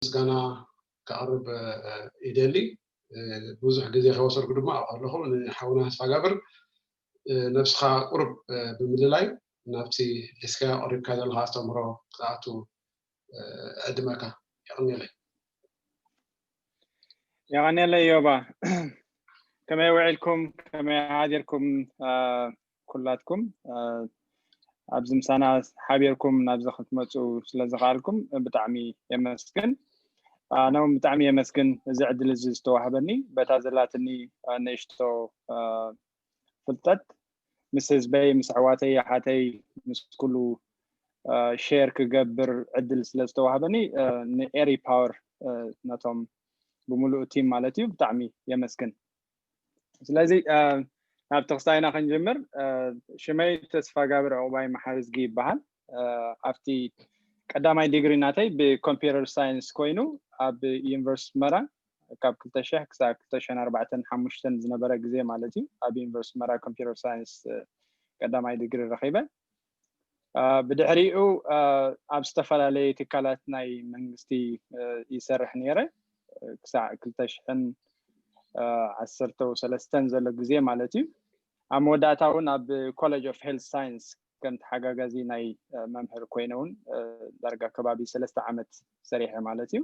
ምስጋና ከቕርብ ይደሊ። ብዙሕ ግዜ ከይወሰድኩ ድማ ኣብኡ ከለኹ ንሓውና ተስፋጋብር ነብስኻ ቁሩብ ብምልላይ ናብቲ ሒዝካዮ ቀሪብካ ዘለኻ ኣስተምህሮ ክትኣቱ ዕድመካ። የቐንየለይ። የቐንየለይ ዮባ። ከመይ ውዒልኩም? ከመይ ሓዲርኩም? ኩላትኩም ኣብዚ ምሳና ሓቢርኩም ናብዚ ክትመፁ ስለዝኸኣልኩም ብጣዕሚ የመስግን። ኣነ እውን ብጣዕሚ የመስግን እዚ ዕድል እዚ ዝተዋህበኒ፣ በታ ዘላትኒ ንእሽቶ ፍልጠት ምስ ህዝበይ፣ ምስ ኣሕዋተይ፣ ኣሓተይ፣ ምስ ኩሉ ሼር ክገብር ዕድል ስለዝተዋህበኒ ንኤሪ ፓወር ነቶም ብምሉእ ቲም ማለት እዩ ብጣዕሚ የመስግን። ስለዚ ናብ ተኽስታይና ክንጅምር። ሽመይ ተስፋጋብር ዕቑባይ መሓርዝጊ ይበሃል። ኣብቲ ቀዳማይ ዲግሪ ናተይ ብኮምፒውተር ሳይንስ ኮይኑ ኣብ ዩኒቨርሲቲ ኣስመራ ካብ ክልተ ሽሕ ክሳብ ክልተ ሽሕን ኣርባዕተን ሓሙሽተን ዝነበረ ግዜ ማለት እዩ ኣብ ዩኒቨርሲቲ ኣስመራ ኮምፒውተር ሳይንስ ቀዳማይ ዲግሪ ረኺበ። ብድሕሪኡ ኣብ ዝተፈላለዩ ትካላት ናይ መንግስቲ ይሰርሕ ነይረ ክሳዕ ክልተ ሽሕን ዓሰርተ ሰለስተን ዘሎ ግዜ ማለት እዩ። ኣብ መወዳእታ እውን ኣብ ኮሌጅ ኦፍ ሄልት ሳይንስ ከም ተሓጋጋዚ ናይ መምህር ኮይነ እውን ዳርጋ ከባቢ ሰለስተ ዓመት ሰሪሐ ማለት እዩ።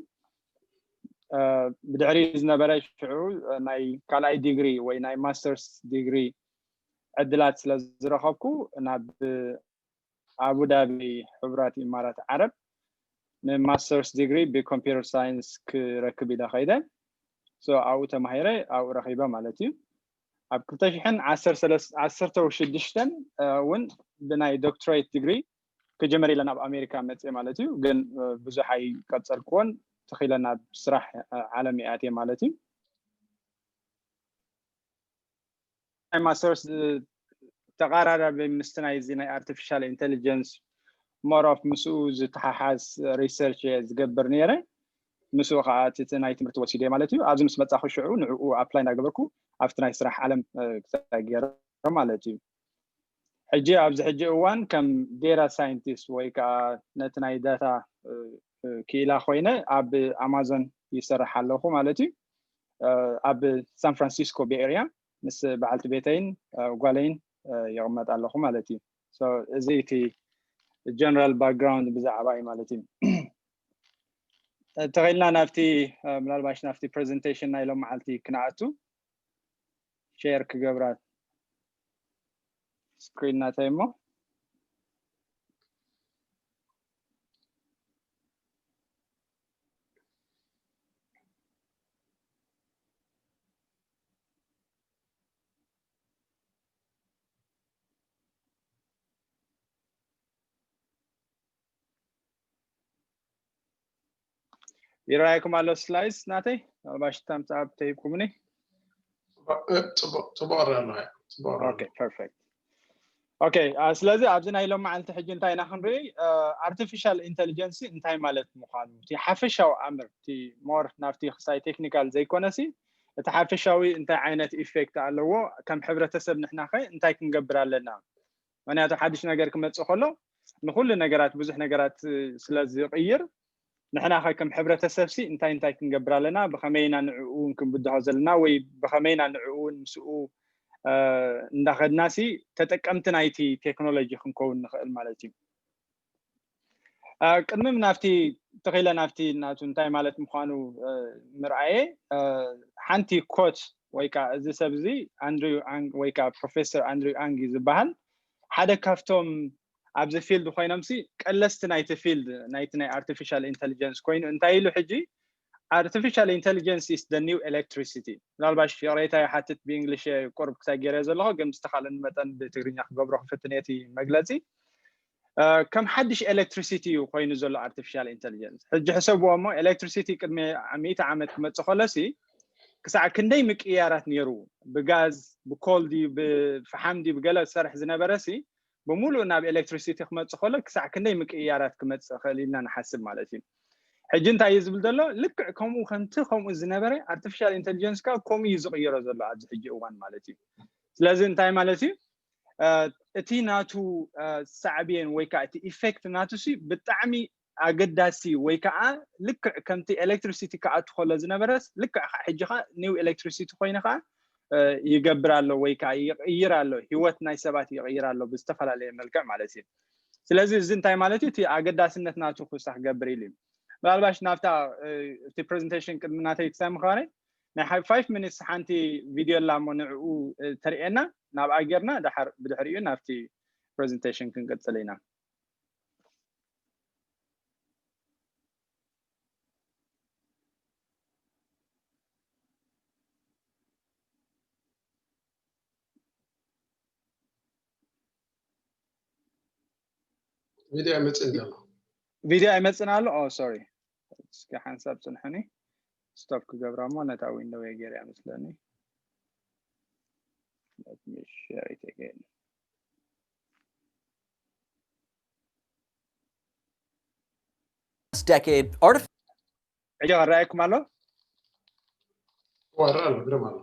ብድሕሪ ዝነበረ ሽዑ ናይ ካልኣይ ዲግሪ ወይ ናይ ማስተርስ ዲግሪ ዕድላት ስለ ዝረኸብኩ ናብ ኣቡዳቢ ሕቡራት ኢማራት ዓረብ ንማስተርስ ዲግሪ ብኮምፒውተር ሳይንስ ክረክብ ኢለ ከይደ። ኣብኡ ተማሂረ ኣብኡ ረኺበ ማለት እዩ። ኣብ ክልተ ሽሕን ዓሰርተ ሽዱሽተን እውን ብናይ ዶክትሬት ዲግሪ ክጀመር ኢለ ናብ ኣሜሪካ መፅእ ማለት እዩ። ግን ብዙሕ ኣይቀፀልክዎን ትኺለ ናብ ስራሕ ዓለም ይኣትየ ማለት እዩ። ናይ ማስተርስ ተቃራራቢ ምስቲ ናይዚ ናይ ኣርቲፊሻል ኢንቴሊጀንስ ሞር ኦፍ ምስኡ ዝተሓሓዝ ሪሰርች እየ ዝገብር ነይረ። ምስኡ ከዓ እቲ ናይ ትምህርቲ ወሲደ ማለት እዩ። ኣብዚ ምስ መፃኹ ሽዑ ንዕኡ ኣፕላይ እናገበርኩ ኣብቲ ናይ ስራሕ ዓለም ክሳይ ገይረ ማለት እዩ። ሕጂ ኣብዚ ሕጂ እዋን ከም ዴታ ሳይንቲስት ወይ ከዓ ነቲ ናይ ዳታ ክኢላ ኮይነ ኣብ ኣማዞን ይሰርሕ ኣለኹ ማለት እዩ። ኣብ ሳን ፍራንሲስኮ ቤ ኤሪያ ምስ በዓልቲ ቤተይን ጓለይን ይቕመጥ ኣለኹ ማለት እዩ። እዚ እቲ ጀነራል ባክግራውንድ ብዛዕባ እዩ ማለት እዩ። ተኸይልና ናብቲ ምናልባሽ ናብቲ ፕሬዘንቴሽን ናይ ሎም መዓልቲ ክነኣቱ ሼር ክገብራ ስክሪን ናተይ እሞ ይረኣየኩም ኣሎ ስላይድስ ናተይ? ምናልባሽ ታምስ ኣፕ ተሂብኩምኒ። ጽቡቅ ጽቡቅ ርእ ኣለካ። ጽቡቅ ርእ ኦኬ ፐርፌክት። ኦኬ ስለዚ ኣብዚ ናይ ሎም መዓልቲ ሕጂ እንታይ ኢና ክንርኢ? ኣርቲፊሻል ኢንተሊጀንሲ እንታይ ማለት ምዃኑ፣ እቲ ሓፈሻዊ ኣምር፣ እቲ ሞር ናብቲ ክሳይ ቴክኒካል ዘይኮነሲ እቲ ሓፈሻዊ እንታይ ዓይነት ኢፌክት ኣለዎ፣ ከም ሕብረተሰብ ንሕናኸ እንታይ ክንገብር ኣለና? ምክንያቱ ሓድሽ ነገር ክመፅእ ከሎ ንኩሉ ነገራት ብዙሕ ነገራት ስለ ዝቕይር ንሕና ከ ከም ሕብረተሰብ ሲ እንታይ እንታይ ክንገብር ኣለና? ብኸመይ ኢና ንዕኡ እውን ክንብድሆ ዘለና ወይ ብኸመይ ኢና ንዕኡ እውን ምስኡ እንዳኸድና ሲ ተጠቀምቲ ናይቲ ቴክኖሎጂ ክንከውን ንኽእል ማለት እዩ። ቅድሚ ናብቲ ተኺለ ናብቲ ናቱ እንታይ ማለት ምዃኑ ምርኣየ ሓንቲ ኮት ወይ ከዓ እዚ ሰብ እዚ ኣንድሪው ኣንግ ወይ ከዓ ፕሮፌሰር ኣንድሪው ኣንግ እዩ ዝበሃል ሓደ ካብቶም ኣብዚ ፊልድ ኮይኖም ሲ ቀለስቲ ናይቲ ፊልድ ናይቲ ናይ ኣርቲፊሻል ኢንተሊጀንስ ኮይኑ እንታይ ኢሉ ሕጂ artificial intelligence is the new electricity ምናልባሽ ይቕሬታ ይሓትት ብእንግሊሽ ቁርብ ክሳይ ገይረ ዘለኹ ግን ብዝተኻለኒ መጠን ብትግርኛ ክገብሮ ክፍትን እቲ መግለፂ ከም ሓድሽ ኤሌክትሪሲቲ እዩ ኮይኑ ዘሎ ኣርቲፊሻል ኢንተሊጀንስ ሕጂ ሕሰብዎ እሞ ኤሌክትሪሲቲ ቅድሚ ሚእቲ ዓመት ክመፅእ ከሎሲ ክሳዕ ክንደይ ምቅያራት ነይሩ ብጋዝ ብኮል ድዩ ብፈሓም ድዩ ብገለ ዝሰርሕ ዝነበረ ሲ ብምሉእ ናብ ኤሌክትሪሲቲ ክመፅእ ከሎ ክሳዕ ክንደይ ምቅያራት ክመፅእ ክእል ኢልና ንሓስብ ማለት እዩ ሕጂ እንታይ እዩ ዝብል ዘሎ ልክዕ ከምኡ ከምቲ ከምኡ ዝነበረ ኣርቲፊሻል ኢንተሊጀንስ ከዓ ከምኡ እዩ ዝቅይሮ ዘሎ ኣብዚ ሕጂ እዋን ማለት እዩ ስለዚ እንታይ ማለት እዩ እቲ ናቱ ሳዕብየን ወይ ከዓ እቲ ኢፌክት ናቱ ሲ ብጣዕሚ ኣገዳሲ ወይ ከዓ ልክዕ ከምቲ ኤሌክትሪሲቲ ክኣቱ ከሎ ዝነበረስ ልክዕ ከዓ ሕጂ ከዓ ኒው ኤሌክትሪሲቲ ኮይኑ ከዓ ይገብር ኣሎ ወይ ከዓ ይቕይር ኣሎ፣ ህይወት ናይ ሰባት ይቕይር ኣሎ ብዝተፈላለየ መልክዕ ማለት እዩ። ስለዚ እዚ እንታይ ማለት እዩ? እቲ ኣገዳስነት ናቱ ክውሳ ክገብር ኢሉ እዩ። ምናልባሽ ናብታ እቲ ፕሬዘንቴሽን ቅድሚ ናተይ ክሳይ ምዃነይ ናይ ፋይቭ ሚኒትስ ሓንቲ ቪድዮ ኣላ እሞ ንዕኡ ተርእየና፣ ናብኣ ጌርና ድሓር ብድሕሪኡ ናብቲ ፕሬዘንቴሽን ክንቅፅል ኢና። ቪድዮ ኣይመፅእን ዘሎ። ቪድዮ ኣይመፅን ኣሎ። ኦ ሶሪ፣ እስኪ ሓንሳብ ፅንሕኒ፣ ስቶፕ ክገብራ እሞ ነታ ዊንዶው እየ ገይረ መስለኒ። Let me share it again. Decade, artificial ሕጂ ክረኣየኩም ኣሎ። ወራ ኣሎ ግርም ኣሎ።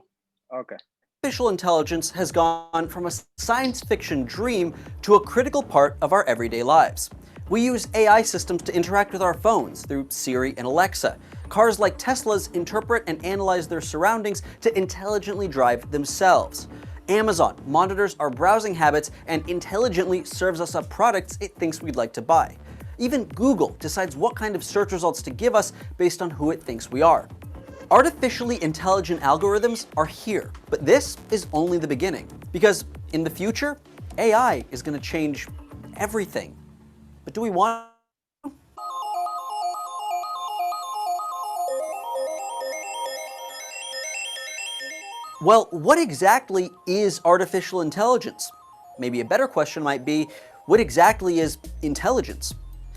Okay. Artificial intelligence has gone from a science fiction dream to a critical part of our everyday lives. We use A I systems to interact with our phones through Siri and Alexa. Cars like Teslas interpret and analyze their surroundings to intelligently drive themselves. Amazon monitors our browsing habits and intelligently serves us up products it thinks we'd like to buy. Even Google decides what kind of search results to give us based on who it thinks we are. Artificially intelligent algorithms are here, but this is only the beginning. Because in the future, A I is going to change everything. But do we want Well, what exactly is artificial intelligence? Maybe a better question might be, what exactly is intelligence?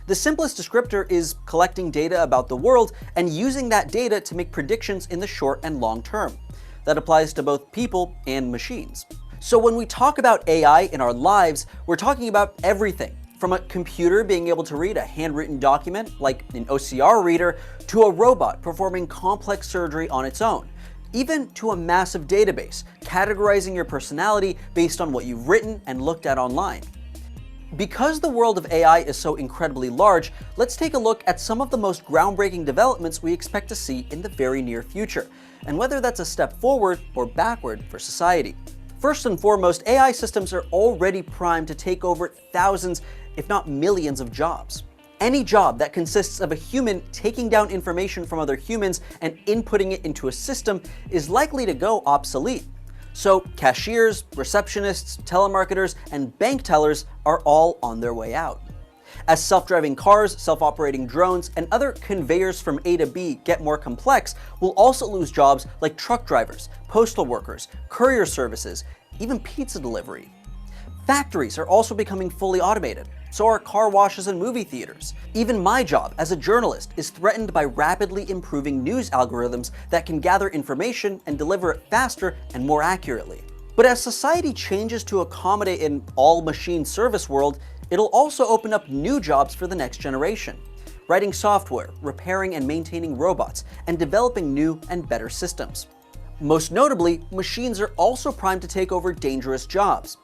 The simplest descriptor is collecting data about the world and using that data to make predictions in the short and long term. That applies to both people and machines. So when we talk about A I in our lives, we're talking about everything from a computer being able to read a handwritten document like an O C R reader to a robot performing complex surgery on its own, even to a massive database categorizing your personality based on what you've written and looked at online. Because the world of A I is so incredibly large, let's take a look at some of the most groundbreaking developments we expect to see in the very near future, and whether that's a step forward or backward for society. First and foremost, A I systems are already primed to take over thousands, if not millions, of jobs. Any job that consists of a human taking down information from other humans and inputting it into a system is likely to go obsolete. So, cashiers, receptionists, telemarketers, and bank tellers are all on their way out. As self driving cars, self operating drones, and other conveyors from A to B get more complex, we'll also lose jobs like truck drivers, postal workers, courier services, even pizza delivery. Factories are also becoming fully automated. So are car washes and movie theaters. Even my job as a journalist is threatened by rapidly improving news algorithms that can gather information and deliver it faster and more accurately. But as society changes to accommodate an all machine service world, it'll also open up new jobs for the next generation, writing software, repairing and maintaining robots, and developing new and better systems. Most notably, machines are also primed to take over dangerous jobs.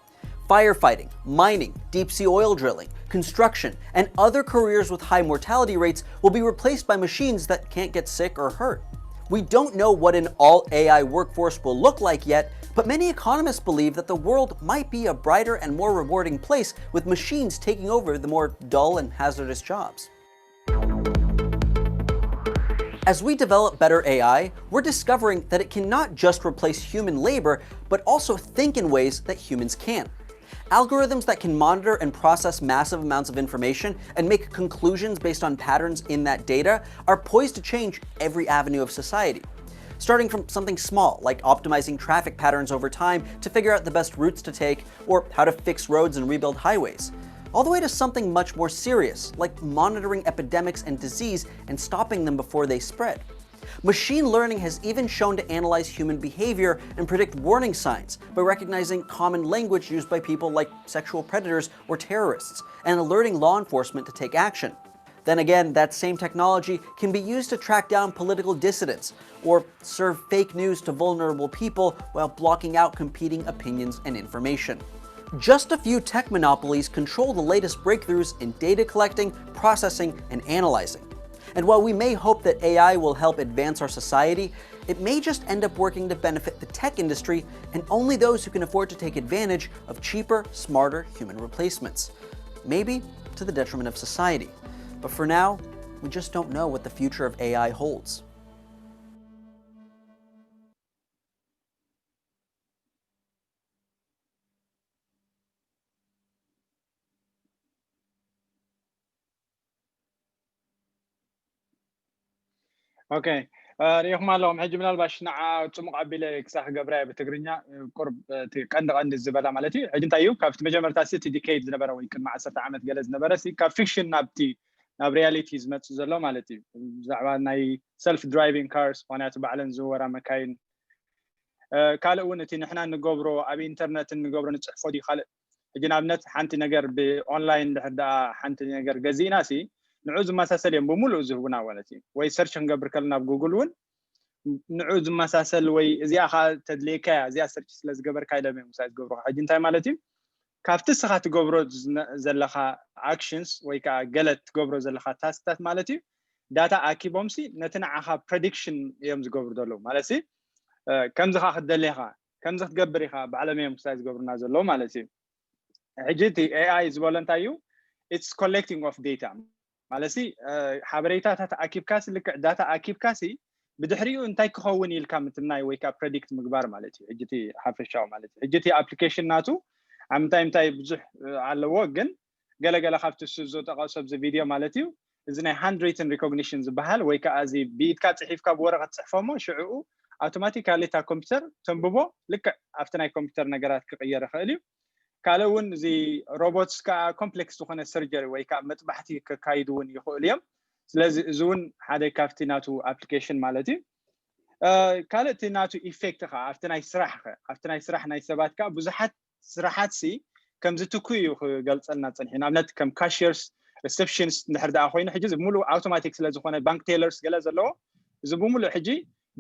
Firefighting, mining, deep sea oil drilling, construction, and other careers with high mortality rates will be replaced by machines that can't get sick or hurt. We don't know what an all A I workforce will look like yet, but many economists believe that the world might be a brighter and more rewarding place with machines taking over the more dull and hazardous jobs. As we develop better A I, we're discovering that it can not just replace human labor, but also think in ways that humans can't. Algorithms that can monitor and process massive amounts of information and make conclusions based on patterns in that data are poised to change every avenue of society. Starting from something small, like optimizing traffic patterns over time to figure out the best routes to take or how to fix roads and rebuild highways, all the way to something much more serious, like monitoring epidemics and disease and stopping them before they spread. Machine learning has even shown to analyze human behavior and predict warning signs by recognizing common language used by people like sexual predators or terrorists and alerting law enforcement to take action. Then again, that same technology can be used to track down political dissidents or serve fake news to vulnerable people while blocking out competing opinions and information. Just a few tech monopolies control the latest breakthroughs in data collecting, processing, and analyzing. And while we may hope that A I will help advance our society, it may just end up working to benefit the tech industry and only those who can afford to take advantage of cheaper, smarter human replacements, maybe to the detriment of society. But for now, we just don't know what the future of A I holds. ኦኬ፣ ሪኢኹም ኣለኹም። ሕጂ ምናልባሽ ንዓ ጽሙቕ ኣቢለ ክሳ ክገብራ እየ ብትግርኛ፣ ቁርብ እቲ ቀንዲ ቀንዲ ዝበላ ማለት እዩ። ሕጂ እንታይ እዩ፣ ካብቲ መጀመርታ እቲ ዲኬድ ዝነበረ ወይ ቅድሚ ዓሰርተ ዓመት ገለ ዝነበረ ሲ ካብ ፊክሽን ናብቲ ናብ ሪያሊቲ ዝመጽእ ዘሎ ማለት እዩ። ብዛዕባ ናይ ሰልፍ ድራይቪንግ ካርስ፣ ምክንያቱ ባዕለን ዝወራ መካይን፣ ካልእ እውን እቲ ንሕና እንገብሮ ኣብ ኢንተርነት እንገብሮ ንፅሕፎ ድዩ ካልእ። ሕጂ ንኣብነት ሓንቲ ነገር ብኦንላይን ድሕር ደኣ ሓንቲ ነገር ገዚእና ሲ ንዑ ዝመሳሰል እዮም ብምሉእ ዝህቡና ማለት እዩ። ወይ ሰርች ክንገብር ከለና ኣብ ጉግል እውን ንዑ ዝመሳሰል ወይ እዚኣ ከዓ ተድልየካ እያ እዚኣ ሰርች ስለ ዝገበርካ ኢሎም እዮም ምሳይ ዝገብሩካ። ሕጂ እንታይ ማለት እዩ፣ ካብቲ እስኻ ትገብሮ ዘለኻ ኣክሽንስ ወይ ከዓ ገለ ትገብሮ ዘለኻ ታስክታት ማለት እዩ ዳታ ኣኪቦም ሲ ነቲ ንዓኻ ፕረዲክሽን እዮም ዝገብሩ ዘለዉ ማለት ሲ ከምዚ ከዓ ክትደሊ ኢኻ ከምዚ ክትገብር ኢኻ ባዕሎም እዮም ክሳይ ዝገብሩና ዘለዉ ማለት እዩ። ሕጂ እቲ ኤኣይ ዝበሎ እንታይ እዩ? It's collecting of data ማለት ሲ ሓበሬታታት ኣኪብካ ሲ ልክዕ ዳታ ኣኪብካ ሲ ብድሕሪኡ እንታይ ክኸውን ኢልካ ምትናይ ወይ ከዓ ፕረዲክት ምግባር ማለት እዩ። ሕጂ እቲ ሓፈሻዊ ማለት እዩ። ሕጂ እቲ ኣፕሊኬሽን ናቱ ኣብ ምንታይ ምንታይ ብዙሕ ኣለዎ፣ ግን ገለገለ ካብቲ እሱ ዝጠቐሶ ኣብዚ ቪድዮ ማለት እዩ። እዚ ናይ ሃንድ ሪትን ሪኮግኒሽን ዝበሃል ወይ ከዓ እዚ ብኢድካ ፅሒፍካ ብወረቐት ፅሕፎ እሞ ሽዕኡ ኣውቶማቲካሊ እታ ኮምፒውተር ተንብቦ ልክዕ ኣብቲ ናይ ኮምፒውተር ነገራት ክቕየር ይኽእል እዩ። ካልእ እውን እዚ ሮቦትስ ከዓ ኮምፕሌክስ ዝኾነ ሰርጀሪ ወይ ከዓ መጥባሕቲ ከካይዱ እውን ይኽእሉ እዮም። ስለዚ እዚ እውን ሓደ ካብቲ ናቱ ኣፕሊኬሽን ማለት እዩ። ካልእ እቲ ናቱ ኢፌክት ከዓ ኣብቲ ናይ ስራሕ ከ ኣብቲ ናይ ስራሕ ናይ ሰባት ከዓ ብዙሓት ስራሓት ሲ ከም ዝትኩ እዩ ክገልፀልና ፀኒሑ። ንኣብነት ከም ካሽየርስ፣ ሪሰፕሽንስ እንድሕር ደኣ ኮይኑ ሕጂ እዚ ብምሉእ ኣውቶማቲክ ስለ ዝኾነ ባንክ ቴለርስ ገለ ዘለዎ እዚ ብምሉእ ሕጂ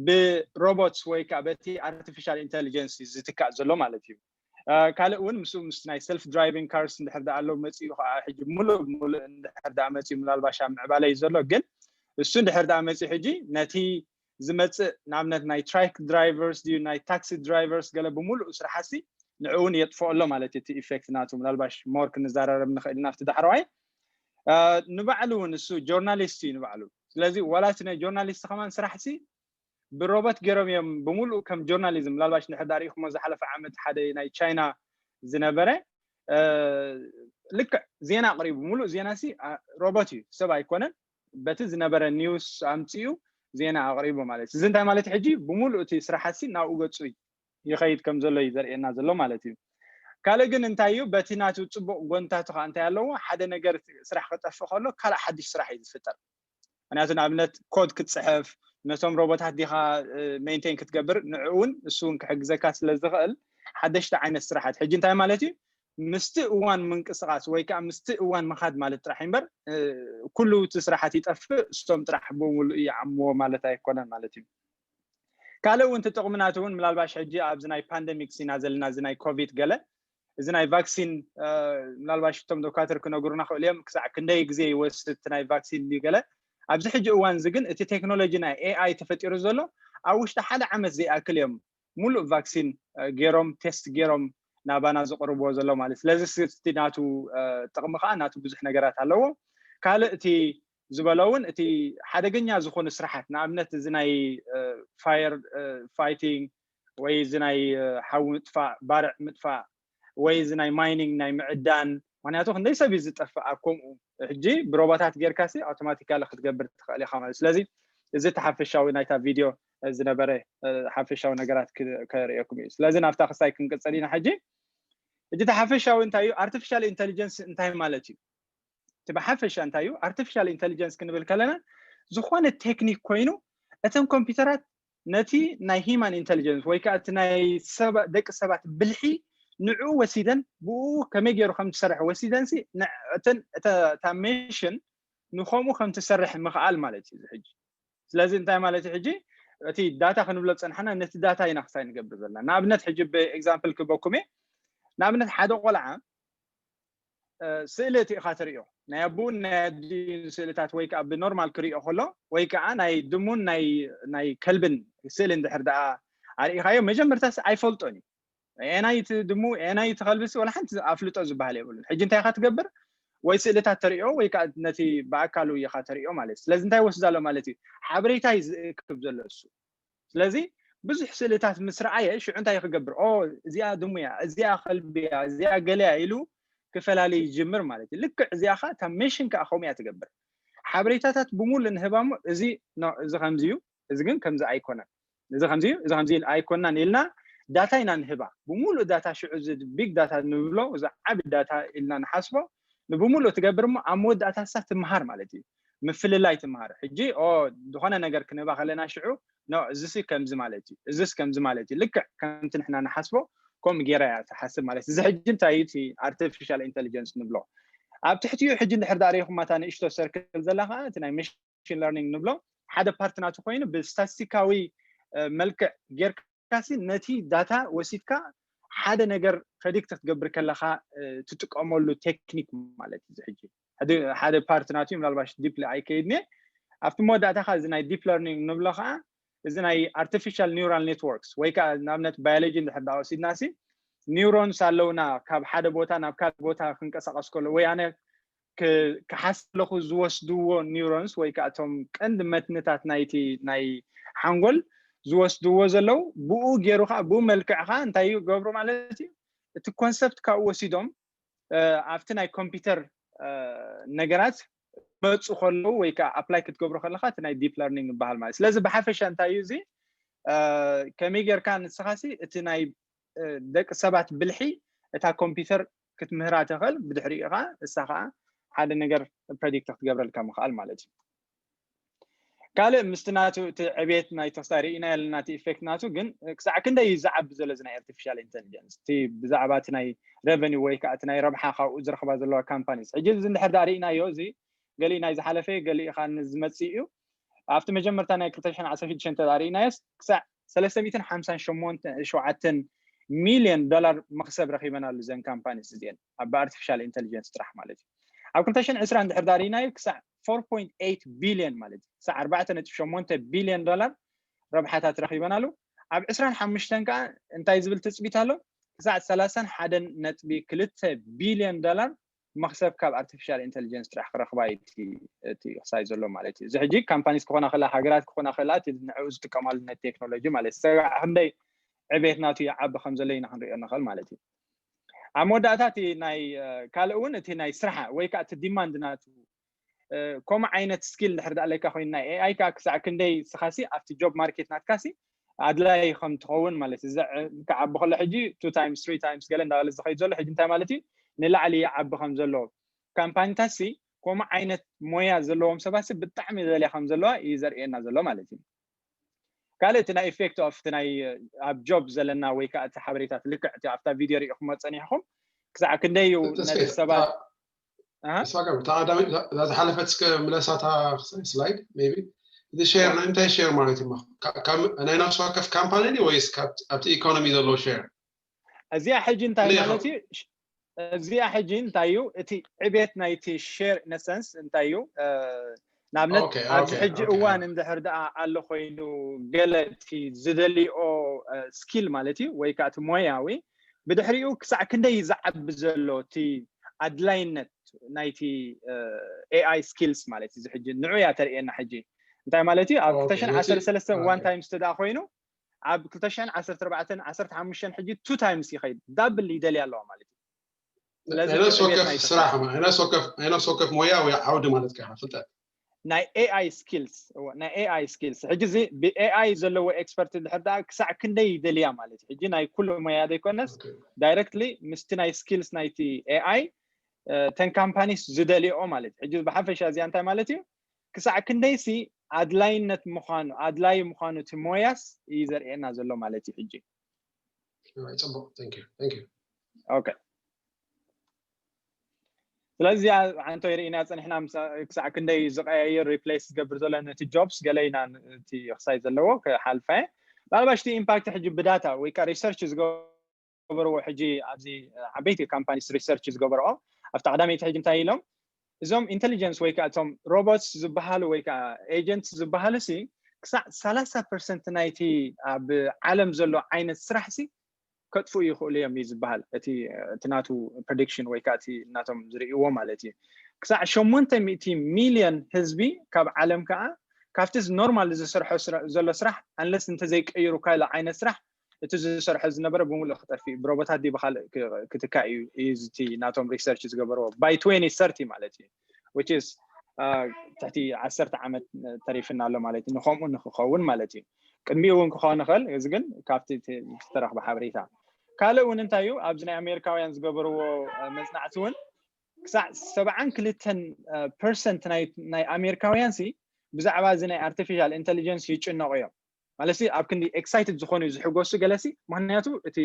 ብሮቦትስ ወይ ከዓ በቲ ኣርቲፊሻል ኢንቴሊጀንስ እዩ ዝትካእ ዘሎ ማለት እዩ። ካልእ እውን ምስ ምስ ናይ ሰልፍ ድራይቪንግ ካርስ እንድሕር ደኣ ኣለዉ መፂኡ ከዓ ሕጂ ሙሉእ ሙሉእ እንድሕር ደኣ መፂኡ ምናልባሽ ኣብ ምዕባለ እዩ ዘሎ፣ ግን እሱ እንድሕር ደኣ መፂኡ ሕጂ ነቲ ዝመፅእ ንኣብነት ናይ ትራክ ድራይቨርስ ድዩ ናይ ታክሲ ድራይቨርስ ገለ ብምሉእ ስራሓሲ ንዕኡ እውን የጥፍኦ ኣሎ ማለት እዩ። እቲ ኢፌክት ናቱ ምናልባሽ ሞር ክንዘራረብ ንኽእል ኢና ኣብቲ ዳሕረዋይ። ንባዕሉ እውን እሱ ጆርናሊስት እዩ ንባዕሉ። ስለዚ ዋላ እቲ ናይ ጆርናሊስት ከማን ስራሕሲ ብሮቦት ገይሮም እዮም ብምሉእ ከም ጆርናሊዝም። ምናልባሽ ንሕዳር ኢኹሞ ዝሓለፈ ዓመት ሓደ ናይ ቻይና ዝነበረ ልክዕ ዜና ኣቕሪቡ። ሙሉእ ዜና ሲ ሮቦት እዩ፣ ሰብ ኣይኮነን። በቲ ዝነበረ ኒውስ ኣምፅኡ ዜና ኣቕሪቡ ማለት እዩ። እዚ እንታይ ማለት ሕጂ ብምሉእ እቲ ስራሓት ሲ ናብኡ ገፁ ይኸይድ ከም ዘሎ እዩ ዘርእየና ዘሎ ማለት እዩ። ካልእ ግን እንታይ እዩ፣ በቲ ናቱ ፅቡቕ ጎንታቱ ከዓ እንታይ ኣለዎ፣ ሓደ ነገር ስራሕ ክጠፍእ ከሎ ካልእ ሓድሽ ስራሕ እዩ ዝፍጠር። ምክንያቱ ንኣብነት ኮድ ክትፅሕፍ ነቶም ሮቦታት ዲኻ ሜንቴን ክትገብር ንዕኡ እውን እሱ እውን ክሕግዘካ ስለ ዝኽእል ሓደሽቲ ዓይነት ስራሓት ሕጂ እንታይ ማለት እዩ፣ ምስቲ እዋን ምንቅስቃስ ወይ ከዓ ምስቲ እዋን ምኻድ ማለት ጥራሕ እምበር ኩሉ እቲ ስራሓት ይጠፍእ እሶም ጥራሕ ብምሉእ ይዓምዎ ማለት ኣይኮነን ማለት እዩ። ካልእ እውን ትጥቕሚ ናቱ እውን ምናልባሽ ሕጂ ኣብዚ ናይ ፓንደሚክ ሲና ዘለና እዚ ናይ ኮቪድ ገለ እዚ ናይ ቫክሲን ምናልባሽ እቶም ዶክተር ክነግሩና ክእሉ እዮም ክሳዕ ክንደይ ግዜ ይወስድ እቲ ናይ ቫክሲን ድዩ ገለ። ኣብዚ ሕጂ እዋን እዚ ግን እቲ ቴክኖሎጂ ናይ ኤኣይ ተፈጢሩ ዘሎ ኣብ ውሽጢ ሓደ ዓመት ዘይኣክል እዮም ሙሉእ ቫክሲን ገይሮም ቴስት ገይሮም ናባና ዝቕርብዎ ዘሎ ማለት። ስለዚ እቲ ናቱ ጥቕሚ ከዓ ናቱ ብዙሕ ነገራት ኣለዎ። ካልእ እቲ ዝበሎ እውን እቲ ሓደገኛ ዝኾኑ ስራሓት ንኣብነት እዚ ናይ ፋየር ፋይቲንግ ወይ እዚ ናይ ሓዊ ምጥፋእ ባርዕ ምጥፋእ ወይ እዚ ናይ ማይኒንግ ናይ ምዕዳን ምክንያቱ ክንደይ ሰብ እዩ ዝጠፍእ ኣብ ከምኡ ሕጂ ብሮቦታት ጌርካ ሲ ኣውቶማቲካሊ ክትገብር ትኽእል ኢኻ ማለት። ስለዚ እዚ እቲ ሓፈሻዊ ናይታ ቪድዮ ዝነበረ ሓፈሻዊ ነገራት ከርእየኩም እዩ። ስለዚ ናብታ ክሳይ ክንቅፅል ኢና። ሕጂ ሕጂ እቲ ሓፈሻዊ እንታይ እዩ? ኣርቲፊሻል ኢንቴሊጀንስ እንታይ ማለት እዩ? እቲ ብሓፈሻ እንታይ እዩ ኣርቲፊሻል ኢንቴሊጀንስ ክንብል ከለና ዝኾነ ቴክኒክ ኮይኑ እተን ኮምፒውተራት ነቲ ናይ ሂማን ኢንቴሊጀንስ ወይ ከዓ እቲ ናይ ደቂ ሰባት ብልሒ ንዕኡ ወሲደን ብኡ ከመይ ገይሩ ከም ዝሰርሕ ወሲደን ሲ እተን እታ ሜሽን ንከምኡ ከም ትሰርሕ ምኽኣል ማለት እዩ ሕጂ። ስለዚ እንታይ ማለት እዩ ሕጂ እቲ ዳታ ክንብሎ ዝፀናሕና ነቲ ዳታ ኢና ክሳይ ንገብር ዘለና። ንኣብነት ሕጂ ብኤግዛምፕል ክበኩም እየ ንኣብነት ሓደ ቆልዓ ስእሊ እቲ ኢኻ ትርእዮ ናይ ኣቦኡን ናይ ኣዲኡን ስእልታት ወይ ከዓ ብኖርማል ክርእዮ ከሎ ወይ ከዓ ናይ ድሙን ናይ ከልብን ስእሊ እንድሕር ደኣ ኣርኢኻዮ መጀመርታስ ኣይፈልጦን እዩ። ኤናይ እቲ ድሙ ኤናይ እቲ ከልብሲ ወላ ሓንቲ ኣፍልጦ ዝበሃል የብሉን። ሕጂ እንታይ ኢኻ ትገብር? ወይ ስእልታት ተርእዮ ወይ ከዓ ነቲ ብኣካሉ ኢኻ ተርእዮ ማለት እዩ። ስለዚ እንታይ ይወስድ ኣሎ ማለት እዩ? ሓበሬታ እዩ ዝእክብ ዘሎ እሱ። ስለዚ ብዙሕ ስእልታት ምስ ረኣየ ሽዑ እንታይ ክገብር? ኦ እዚኣ ድሙ እያ፣ እዚኣ ከልቢ እያ፣ እዚኣ ገለ እያ ኢሉ ክፈላለይ ይጅምር ማለት እዩ። ልክዕ እዚኣ ኸ እታ ሜሽን ከዓ ከምኡ እያ ትገብር። ሓበሬታታት ብምሉእ ንህባሞ እዚ እዚ ከምዚ እዩ፣ እዚ ግን ከምዚ ኣይኮነን፣ እዚ ከምዚ እዩ፣ እዚ ከምዚ ኣይኮናን ኢልና ዳታ ኢና ንህባ። ብምሉእ ዳታ ሽዑ እዚ ቢግ ዳታ ንብሎ እዚ ዓቢ ዳታ ኢልና ንሓስቦ ንብምሉእ ትገብር እሞ ኣብ መወዳእታ ሳ ትምሃር ማለት እዩ። ምፍልላይ ትምሃር። ሕጂ ኦ ዝኾነ ነገር ክንህባ ከለና ሽዑ ኖ እዚሲ ከምዚ ማለት እዩ፣ እዚስ ከምዚ ማለት እዩ። ልክዕ ከምቲ ንሕና ንሓስቦ ከምኡ ገይራ እያ ትሓስብ ማለት እዩ። እዚ ሕጂ እንታይ እዩ እቲ ኣርቲፊሻል ኢንቴሊጀንስ ንብሎ? ኣብ ትሕቲኡ ሕጂ እንድሕር ዳኣ ርኢኹማ እታ ንእሽቶ ሰርክል ዘላ ከዓ እቲ ናይ ማሽን ለርኒንግ ንብሎ ሓደ ፓርት ናቱ ኮይኑ ብስታቲስቲካዊ መልክዕ ጌርካሲ ነቲ ዳታ ወሲድካ ሓደ ነገር ፕረዲክት ክትገብር ከለካ ትጥቀመሉ ቴክኒክ ማለት እዩ። ሕጂ ሓደ ፓርት ናቱ ምናልባሽ ዲፕሊ ኣይከይድኒ ኣብቲ መወዳእታ ከዓ እዚ ናይ ዲፕ ለርኒንግ ንብሎ ከዓ እዚ ናይ ኣርቲፊሻል ኒውራል ኔትወርክስ ወይ ከዓ ንኣብነት ባዮሎጂ እንድሕር ዳ ወሲድና ሲ ኒውሮንስ ኣለውና ካብ ሓደ ቦታ ናብ ካልእ ቦታ ክንቀሳቀስ ከሎ ወይ ኣነ ክሓስብ ኣለኹ ዝወስድዎ ኒውሮንስ ወይ ከዓ እቶም ቀንዲ መትንታት ናይቲ ናይ ሓንጎል ዝወስድዎ ዘለዉ ብኡ ገይሩ ከዓ ብኡ መልክዕ ከዓ እንታይ ይገብሩ ማለት እዩ። እቲ ኮንሰፕት ካብኡ ወሲዶም ኣብቲ ናይ ኮምፒውተር ነገራት መፁ ከለዉ ወይ ከዓ ኣፕላይ ክትገብሩ ከለካ እቲ ናይ ዲፕ ለርኒንግ ይበሃል ማለት። ስለዚ ብሓፈሻ እንታይ እዩ እዚ ከመይ ጌርካ ንስኻሲ እቲ ናይ ደቂ ሰባት ብልሒ እታ ኮምፒውተር ክትምህራ ትኽእል፣ ብድሕሪኡ ከዓ እሳ ከዓ ሓደ ነገር ፕረዲክት ክትገብረልካ ምኽኣል ማለት እዩ። ካልእ ምስቲ ናቱ እቲ ዕቤት ናይ ተስታይ ርኢና ያለና እቲ ኢፌክት ናቱ ግን ክሳዕ ክንደይ እዩ ዝዓቢ ዘሎ እዚ ናይ ኣርቲፊሻል ኢንቴሊጀንስ እቲ ብዛዕባ እቲ ናይ ረቨኒ ወይ ከዓ እቲ ናይ ረብሓ ካብኡ ዝረኽባ ዘለዋ ካምፓኒስ ሕጂ እዚ እንድሕር ዳ ርኢናዮ እዚ ገሊእ ናይ ዝሓለፈ ገሊእ ከዓ ዝመፅእ እዩ። ኣብቲ መጀመርታ ናይ ክልተ ሽሕን ዓሰርተ ሽዱሽተን ተዳሪእናዮስ ክሳዕ ሰለስተ ሚእትን ሓምሳን ሸሞንተን ሚልዮን ዶላር መኽሰብ ረኺበናሉ እዘን ካምፓኒስ እዚአን ኣብ ኣርቲፊሻል ኢንቴሊጀንስ ጥራሕ ማለት እዩ። ኣብ ክልተ ሽሕን ዕስራን ድሕር ዳሪእናዮ ክሳዕ ፎር ፖይንት ኤይት ቢልዮን ማለት እዩ ክሳዕ ኣርባዕተ ነጥቢ ሸሞንተ ቢልዮን ዶላር ረብሓታት ረኺበናሉ። ኣብ ዕስራን ሓሙሽተን ከዓ እንታይ ዝብል ትፅቢት ኣሎ? ክሳዕ ሰላሳን ሓደን ነጥቢ ክልተ ቢልዮን ዶላር መኽሰብ ካብ ኣርቲፊሻል ኢንቴሊጀንስ ጥራሕ ክረኽባ እዩ እቲ ክሳይ ዘሎ ማለት እዩ። እዚ ሕጂ ካምፓኒስ ክኾና ክላ ሃገራት ክኾና ክላ እቲ ንዕኡ ዝጥቀማሉ ናይ ቴክኖሎጂ ማለት እዩ። ሰጋዕ ክንደይ ዕቤት ናቱ ይዓቢ ከም ዘሎ ኢና ክንሪኦ ንኽእል ማለት እዩ። ኣብ መወዳእታ እቲ ናይ ካልእ እውን እቲ ናይ ስራሓ ወይ ከዓ እቲ ዲማንድ ናቱ ከምኡ ዓይነት ስኪል እንድሕር ዳኣ ኣለካ ኮይኑ ናይ ኤኣይ ከዓ ክሳዕ ክንደይ ስኻሲ ኣብቲ ጆብ ማርኬት ናትካሲ ኣድላይ ከም ትኸውን ማለት እዩ። ክዓቢ ከሎ ሕጂ ቱ ታይምስ ትሪ ታይምስ ገለ እንዳበለ ዝኸይድ ዘሎ ሕጂ እንታይ ማለት እዩ ንላዕሊ ይዓቢ ከም ዘሎ ካምፓኒታት ሲ ከምኡ ዓይነት ሞያ ዘለዎም ሰባት ሲ ብጣዕሚ ዘልያ ከም ዘለዋ እዩ ዘርእየና ዘሎ ማለት እዩ። ካልእ እቲ ናይ ኢፌክት ኦፍ እቲ ናይ ኣብ ጆብ ዘለና ወይ ከዓ እቲ ሓበሬታት ልክዕ እቲ ኣብታ ቪድዮ ሪኢኹሞ ፀኒሕኹም ክሳዕ ክንደይ እዩ ነቲ ሰባት ዝሓለፈት እስከ ምለሳታ ስላይድ ቢ እዚ ሼር ናይ እንታይ ሼር ማለት እዩ? ናይ ነፍሲ ወከፍ ካምፓኒ ወይስ ኣብቲ ኢኮኖሚ ዘሎ ሼር? እዚኣ ሕጂ እንታይ ማለት እዩ? እዚኣ ሕጂ እንታይ እዩ እቲ ዕቤት ናይቲ ሼር ነሰንስ እንታይ እዩ? ንኣብነት ኣብዚ ሕጂ እዋን እንድሕር ደኣ ኣሎ ኮይኑ ገለ እቲ ዝደልኦ ስኪል ማለት እዩ ወይ ከዓ እቲ ሞያዊ ብድሕሪኡ ክሳዕ ክንደይ እዩ ዝዓቢ ዘሎ እቲ ኣድላይነት ናይቲ ኤኣይ ስኪልስ ማለት እዩ። ሕጂ ንዑ እያ ተርእየና። ሕጂ እንታይ ማለት እዩ? ኣብ ክልተ ሽሕን ዓሰርተ ሰለስተን ዋን ታይምስ ተደኣ ኮይኑ ኣብ ክልተ ሽሕን ዓሰርተ ኣርባዕተን ዓሰርተ ሓሙሽተን ሕጂ ቱ ታይምስ ይኸይድ ዳብል ይደልያ ኣለዋ ማለት እዩ። ስለዚ ነፍሲ ወከፍ ስራሕ ነፍሲ ወከፍ ሞያ ወይ ዓውዲ ማለት ከ ፍልጠት ናይ ኤኣይ ስኪልስ ናይ ኤኣይ ስኪልስ ሕጂ እዚ ብኤኣይ ዘለዎ ኤክስፐርት እንድሕር ደኣ ክሳዕ ክንደይ ይደልያ ማለት እዩ። ሕጂ ናይ ኩሉ ሞያ ዘይኮነስ ዳይረክትሊ ምስቲ ናይ ስኪልስ ናይቲ ኤኣይ ተን ካምፓኒስ ዝደልዮ ማለት እዩ። ሕጂ ብሓፈሻ እዚኣ እንታይ ማለት እዩ? ክሳዕ ክንደይሲ ኣድላይነት ምዃኑ ኣድላይ ምዃኑ እቲ ሞያስ እዩ ዘርእየና ዘሎ ማለት እዩ። ሕጂ ፅቡቅ ኦኬ ስለዚ ኣንቶ ርኢና ፀኒሕና ክሳዕ ክንደይ ዝቀያየር ሪፕሌስ ዝገብር ዘሎ ነቲ ጆብስ ገለ ኢና እቲ ክሳይ ዘለዎ ክሓልፋ እየ። ምናልባሽ እቲ ኢምፓክት ሕጂ ብዳታ ወይ ከዓ ሪሰርች ዝገ ዝገበርዎ ሕጂ ኣብዚ ዓበይቲ companies research ዝገበርኦ ኣብቲ ቀዳመይቲ ሕጂ እንታይ ኢሎም እዞም intelligence ወይ ከዓ እቶም robots ዝበሃሉ ወይ ከዓ agents ዝበሃሉ ሲ ክሳዕ ሰላሳ percent ናይቲ ኣብ ዓለም ዘሎ ዓይነት ስራሕ ሲ ከጥፍኡ ይኽእሉ እዮም እዩ ዝበሃል እቲ እቲ ናቱ prediction ወይ ከዓ እቲ ናቶም ዝርእይዎ ማለት እዩ። ክሳዕ ሸሞንተ ሚእቲ ሚልዮን ህዝቢ ካብ ዓለም ከዓ ካብቲ normal ዝሰርሖ ዘሎ ስራሕ unless እንተዘይቀይሩ ካልእ ዓይነት ስራሕ እቲ ዝሰርሖ ዝነበረ ብምሉእ ክጠፍእ ብሮቦታት ዲ ብካልእ ክትካእ እዩ እዩ እቲ ናቶም research ዝገበርዎ by twenty thirty ማለት እዩ። Which is ትሕቲ ዓሰርተ ዓመት ተሪፍና ኣሎ ማለት እዩ ንከምኡ ንክኸውን ማለት እዩ። ቅድሚኡ እውን ክኸውን ይኽእል። እዚ ግን ካብቲ ዝተረኽበ ሓበሬታ ካልእ እውን እንታይ እዩ ኣብዚ ናይ ኣሜሪካውያን ዝገበርዎ መፅናዕቲ እውን ክሳዕ ሰብዓን ክልተን percent ናይ ኣሜሪካውያን ሲ ብዛዕባ እዚ ናይ artificial intelligence ይጭነቑ እዮም። ማለት ኣብ ክንዲ excited ዝኾኑ ዝሕጎሱ ገለሲ ምክንያቱ እቲ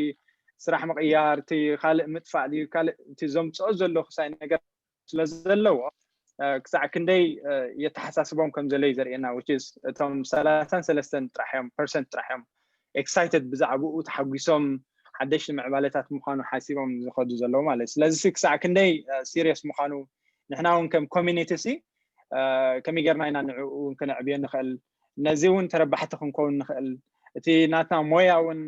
ስራሕ ምቕያር እቲ ካልእ ምጥፋእ ካልእ እቲ ዘምፅኦ ዘሎ ክሳይ ነገር ስለ ዘለዎ ክሳዕ ክንደይ የተሓሳስቦም ከም ዘሎ እዩ ዘርእየና። Which is እቶም ሰላሳን ሰለስተን ጥራሕ እዮም percent ጥራሕ እዮም excited ብዛዕባኡ ተሓጒሶም ሓደሽቲ ምዕባለታት ምዃኑ ሓሲቦም ዝኸዱ ዘለዉ ማለት እዩ። ስለዚ ክሳዕ ክንደይ serious ምዃኑ ንሕና እውን ከም community ሲ ከመይ ጌርና ኢና ንዕኡ እውን ክነዕብዮ ንኽእል ነዚ እውን ተረባሕቲ ክንከውን ንኽእል እቲ ናትና ሞያ እውን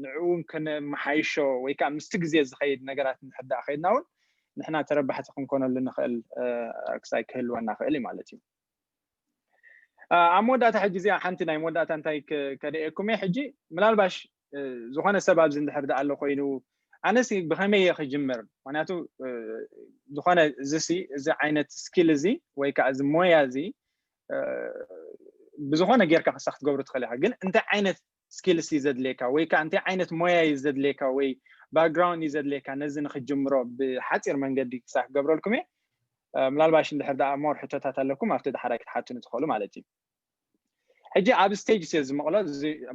ንዕኡ እውን ክንመሓይሾ ወይ ከዓ ምስቲ ግዜ ዝኸይድ ነገራት ንሕዳእ ከይድና እውን ንሕና ተረባሕቲ ክንኮነሉ ንኽእል ክሳይ ክህልወና ክእል እዩ ማለት እዩ። ኣብ መወዳእታ ሕጂ እዚኣ ሓንቲ ናይ መወዳእታ እንታይ ከደየኩም እየ ሕጂ ምናልባሽ ዝኾነ ሰብ ኣብዚ እንድሕር ደኣ ኣሎ ኮይኑ ኣነሲ ብኸመይ እየ ክጅምር ምክንያቱ ዝኾነ እዚሲ እዚ ዓይነት skill እዚ ወይ ከዓ እዚ ሞያ እዚ ብዝኾነ ጌርካ ክሳ ክትገብሩ ትኽእል ኢኻ ግን እንታይ ዓይነት skills እዩ ዘድልየካ ወይ ከዓ እንታይ ዓይነት ሞያ እዩ ዘድልየካ ወይ background እዩ ዘድልየካ ነዚ ንክጅምሮ ብሓፂር መንገዲ ክሳ ክገብረልኩም እየ ምናልባሽ እንድሕር ደኣ more ሕቶታት ኣለኩም ኣብቲ ዳሕራይ ክትሓቱኒ ትኽእሉ ማለት እዩ። ሕጂ ኣብ stage እየ ዝመቕሎ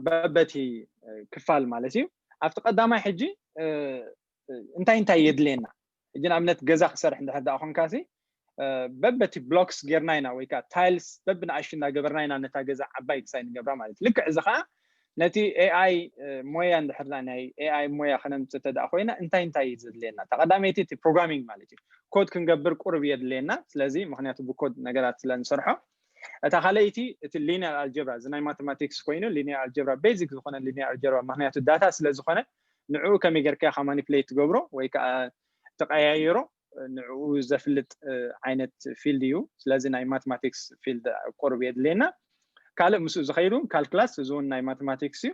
በበቲ ክፋል ማለት እዩ ኣብቲ ቀዳማይ ሕጂ እንታይ እንታይ የድልየና ሕጂ ንኣብነት ገዛ ክሰርሕ እንድሕር ደኣ ኮንካ ሲ በበቲ blocks ጌርና ኢና ወይ ከዓ tiles በብንኣሽቱ እናገበርና ኢና ነታ ገዛ ዓባይ ክሳይ ንገብራ ማለት እዩ ልክዕ እዚ ከዓ ነቲ AI ሞያ እንድሕር ናይ AI ሞያ ክነምፅእ እንተ ደኣ ኮይና እንታይ እንታይ እዩ ዘድልየና እታ ቀዳመይቲ እቲ programming ማለት እዩ code ክንገብር ቁሩብ የድልየና ስለዚ ምክንያቱ ብ code ነገራት ስለ ንሰርሖ እታ ካልኣይቲ እቲ linear algebra እዚ ናይ mathematics ኮይኑ linear algebra basic ዝኾነ linear algebra ምክንያቱ data ስለ ዝኾነ ንዕኡ ከመይ ጌርካ ኢኻ manipulate ትገብሮ ወይ ከዓ ትቀያይሮ ንዕኡ ዘፍልጥ ዓይነት field እዩ ስለዚ ናይ mathematics field ቁሩብ የድልየና ካልእ ምስኡ ዝኸይዱ calculus እዚ እውን ናይ mathematics እዩ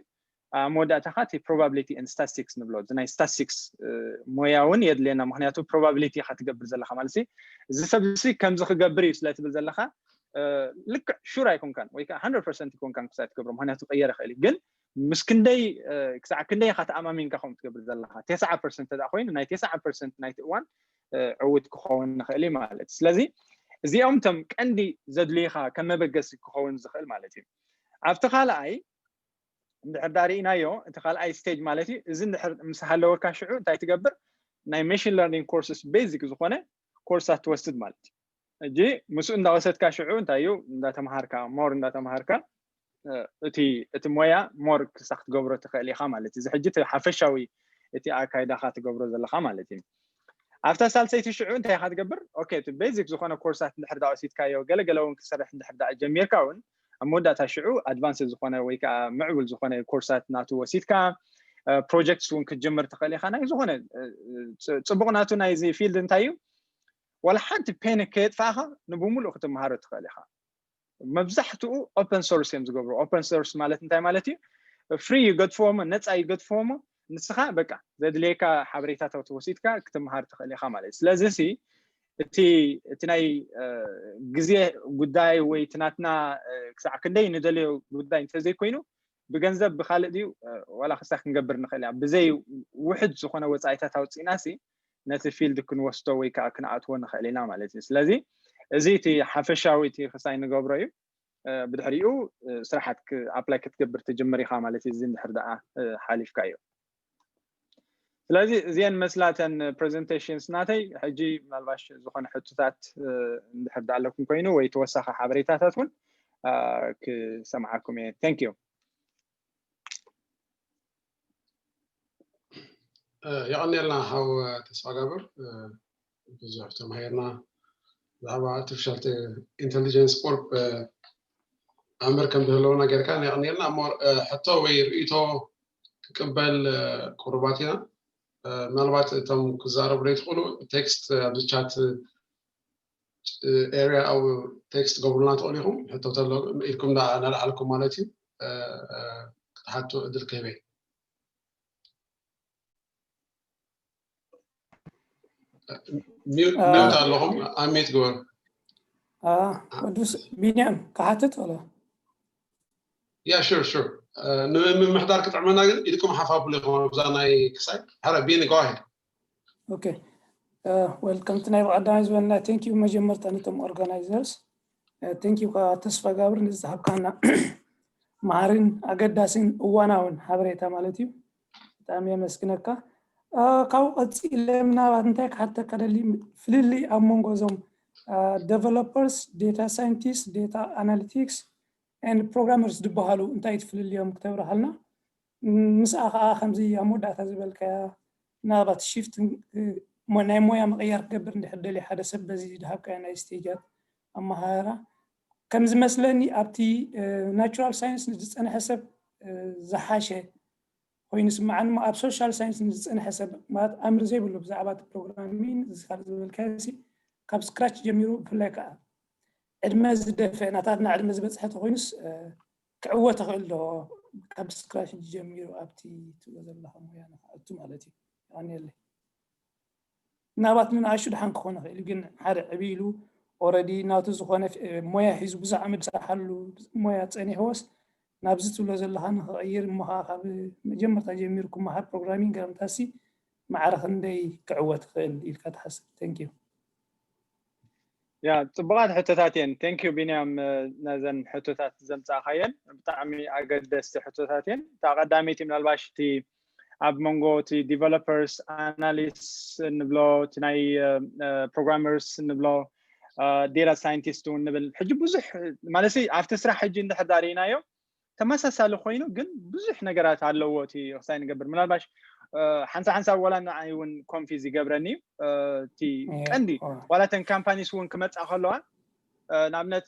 ኣብ መወዳእታ ከዓ እቲ probability and statistics ንብሎ እዚ ናይ statistics ሞያ እውን የድልየና ምክንያቱ probability ኢካ ትገብር ዘለካ ማለት እዚ ሰብ እዚ ከምዚ ክገብር እዩ ስለትብል ዘለካ ልክዕ sure ኣይኮንካን ወይ ከዓ hundred percent ይኮንካን ክሳይ ትገብሮ ምክንያቱ ቀየር ይኽእል እዩ ግን ምስ ክንደይ ክሳዕ ክንደይ ኢካ ተኣማሚንካ ከምኡ ትገብር ዘለካ ተስዓ percent ተዳ ኮይኑ ናይ ተስዓ percent ናይቲ እዋን ዕውት ክኸውን ንኽእል እዩ ማለት ስለዚ እዚኦም ቶም ቀንዲ ዘድልዩካ ከም መበገሲ ክኸውን ዝኽእል ማለት እዩ ኣብቲ ካልኣይ እንድሕር ዳ ርኢናዮ እቲ ካልኣይ stage ማለት እዩ እዚ እንድሕር ምስ ሃለወካ ሽዑ እንታይ ትገብር ናይ machine learning courses basic ዝኾነ ኮርሳት ትወስድ ማለት እዩ እጂ ምስኡ እንዳወሰድካ ሽዑ እንታይ እዩ እንዳተምሃርካ more እንዳተምሃርካ እቲ እቲ ሞያ more ክሳ ክትገብሮ ትኽእል ኢኻ ማለት እዩ እዚ ሕጂ ሓፈሻዊ እቲ ኣካይዳኻ ትገብሮ ዘለኻ ማለት እዩ ኣብታ ሳልሰይቲ ሽዑ እንታይ ኢኻ ትገብር okay እቲ basic ዝኾነ ኮርሳት እንድሕር ዳ ወሲድካዮ ገለገለ እውን ክትሰርሕ እንድሕር ዳ ጀሚርካ እውን ኣብ መወዳእታ ሽዑ advanced ዝኾነ ወይ ከዓ ምዕቡል ዝኾነ ኮርሳት ናቱ ወሲድካ projects እውን ክትጅምር ትኽእል ኢኻ ናይ ዝኾነ ፅቡቕ ናቱ ናይዚ field እንታይ እዩ ዋላ ሓንቲ pain ከየጥፋእኻ ንብምሉእ ክትመሃሮ ትኽእል ኢኻ መብዛሕትኡ open source እዮም ዝገብሩ open source ማለት እንታይ ማለት እዩ free ይገድፍዎ ነፃ ይገድፍዎ ንስኻ በቃ ዘድልየካ ሓበሬታታት ወሲድካ ክትመሃር ትኽእል ኢኻ ማለት እዩ ስለዚ ሲ እቲ እቲ ናይ ግዜ ጉዳይ ወይ እቲ ናትና ክሳዕ ክንደይ ንደልዮ ጉዳይ እንተዘይኮይኑ ብገንዘብ ብካልእ ድዩ ዋላ ክሳ ክንገብር ንኽእል ኢና ብዘይ ውሕድ ዝኾነ ወፃኢታት ኣውፅእና ሲ ነቲ field ክንወስዶ ወይ ከዓ ክንኣትዎ ንኽእል ኢና ማለት እዩ ስለዚ እዚ እቲ ሓፈሻዊ እቲ ክሳይ ንገብሮ እዩ ብድሕሪኡ ስራሓት apply ክትገብር ትጅምር ኢኻ ማለት እዩ እዚ እንድሕር ደኣ ሓሊፍካ እዩ ስለዚ እዚአን መስላተን presentations ናተይ ሕጂ ምናልባሽ ዝኾነ ሕቶታት እንድሕር ደኣ ኣለኩም ኮይኑ ወይ ተወሳኺ ሓበሬታታት እውን ክሰምዓኩም እየ thank you የቐንየልና ሓው ተስፋጋብር፣ ብዙሕ ተማሂርና። ብዛዕባ ኣርቲፊሻል ኢንቴሊጀንስ ቁርብ ኣምር ከም ዝህለውና ጌርካ የቐንየልና። እሞ ሕቶ ወይ ርእይቶ ክቅበል ቁሩባት ኢና። ምናልባት እቶም ክዛረቡ ዘይትኽእሉ ቴክስት ኣብዚ ቻት ኤርያ ኣብ ቴክስት ገብሩልና ትኽእሉ ኢኹም። ሕቶ ተሎ ኢልኩም ዳ እናልዓልኩም ማለት እዩ። ክትሓቱ እድል ክህበይ። ሚዩት ኣለኹም፣ ኣሚት ግበሩ። ቅዱስ ቢንያም ክሓትት ወላ? ያ ሹር ሹር። ንምምሕዳር ክጥዕመና ግን ኢድኩም ሓፋፍሉ ኢኹም ኣብዛ ናይ ክሳይ። ሐረ ቢኒ፣ go ahead። ኦኬ፣ ወል ከምቲ ናይ ብቐዳማይ ዝበልና፣ thank you መጀመርታ ነቶም ኦርጋናይዘርስ፣ thank you ከዓ ተስፋጋብር ነዚ ዝሃብካና መሃርን ኣገዳስን እዋናውን ሓበሬታ ማለት እዩ። ብጣዕሚ የመስግነካ። ካብኡ ቀፂለ ምናልባት እንታይ ክሓተካ ደሊ፣ ፍልልይ ኣብ መንጎ እዞም developers፣ data scientists፣ data analytics and programmers ዝበሃሉ እንታይ እቲ ፍልልዮም ክተብርሃልና። ምስኣ ከዓ ከምዚ ኣብ መወዳእታ ዝበልካያ ምናልባት ሽፍት ናይ ሞያ ምቕያር ክገብር እንድሕር ደልዩ ሓደ ሰብ በዚ ዝሃብካዮ ናይ ስቴጃት ኣመሃራ ከም ዝመስለኒ ኣብቲ ናቹራል ሳይንስ ንዝፀንሐ ሰብ ዝሓሸ ኮይኑ ስምዓኒ። ኣብ ሶሻል ሳይንስ ንዝፀንሐ ሰብ ማለት ኣምር ዘይብሉ ብዛዕባ እቲ ፕሮግራሚን እዚ ካልእ ዝበልካዮ ካብ ስክራች ጀሚሩ ብፍላይ ከዓ ዕድመ ዝደፈ ናታትና ዕድመ ዝበፅሐ ተኮይኑስ ክዕወት ይኽእል ዶ? ካብ ስክራች ጀሚሩ ኣብቲ ትብሎ ዘለኻ ሞያ ንክኣቱ ማለት እዩ። የቐንየለይ። ምናልባት ንንኣሽቱ ድሓን ክኾን ይኽእል እዩ፣ ግን ሓደ ዕብይ ኢሉ ኦረዲ ናቱ ዝኾነ ሞያ ሒዙ ብዙሕ ዓመት ዝሰርሓሉ ሞያ ፀኒሕዎስ ናብዚ ትብሎ ዘለኻ ንክቕይር እሞ ከዓ ካብ መጀመርታ ጀሚሩ ክመሃር ፕሮግራሚንግ ገረምታሲ ማዕረ ክንደይ ክዕወት ይኽእል ኢልካ ትሓስብ? Thank you። ያ፣ ፅቡቓት ሕቶታት እየን። Thank you ቢንያም፣ ነዘን ሕቶታት ዘምፃእካየን ብጣዕሚ ኣገደስቲ ሕቶታት እየን። እታ ቀዳመይቲ ምናልባሽ እቲ ኣብ መንጎ እቲ ዲቨሎፐርስ፣ ኣናሊስት እንብሎ፣ እቲ ናይ ፕሮግራመርስ እንብሎ፣ ዴታ ሳይንቲስት እውን ንብል። ሕጂ ብዙሕ ማለት ኣብቲ ስራሕ ሕጂ እንድሕር ዳርኢናዮ ተመሳሳሊ ኮይኑ ግን ብዙሕ ነገራት ኣለዎ። እቲ ክሳይ ንገብር ምናልባሽ ሓንሳብ ሓንሳብ ዋላ ንዓይ እውን ኮንፊዝ ይገብረኒ እዩ። እቲ ቀንዲ ዋላ ተን ካምፓኒስ እውን ክመፃ ከለዋ ንኣብነት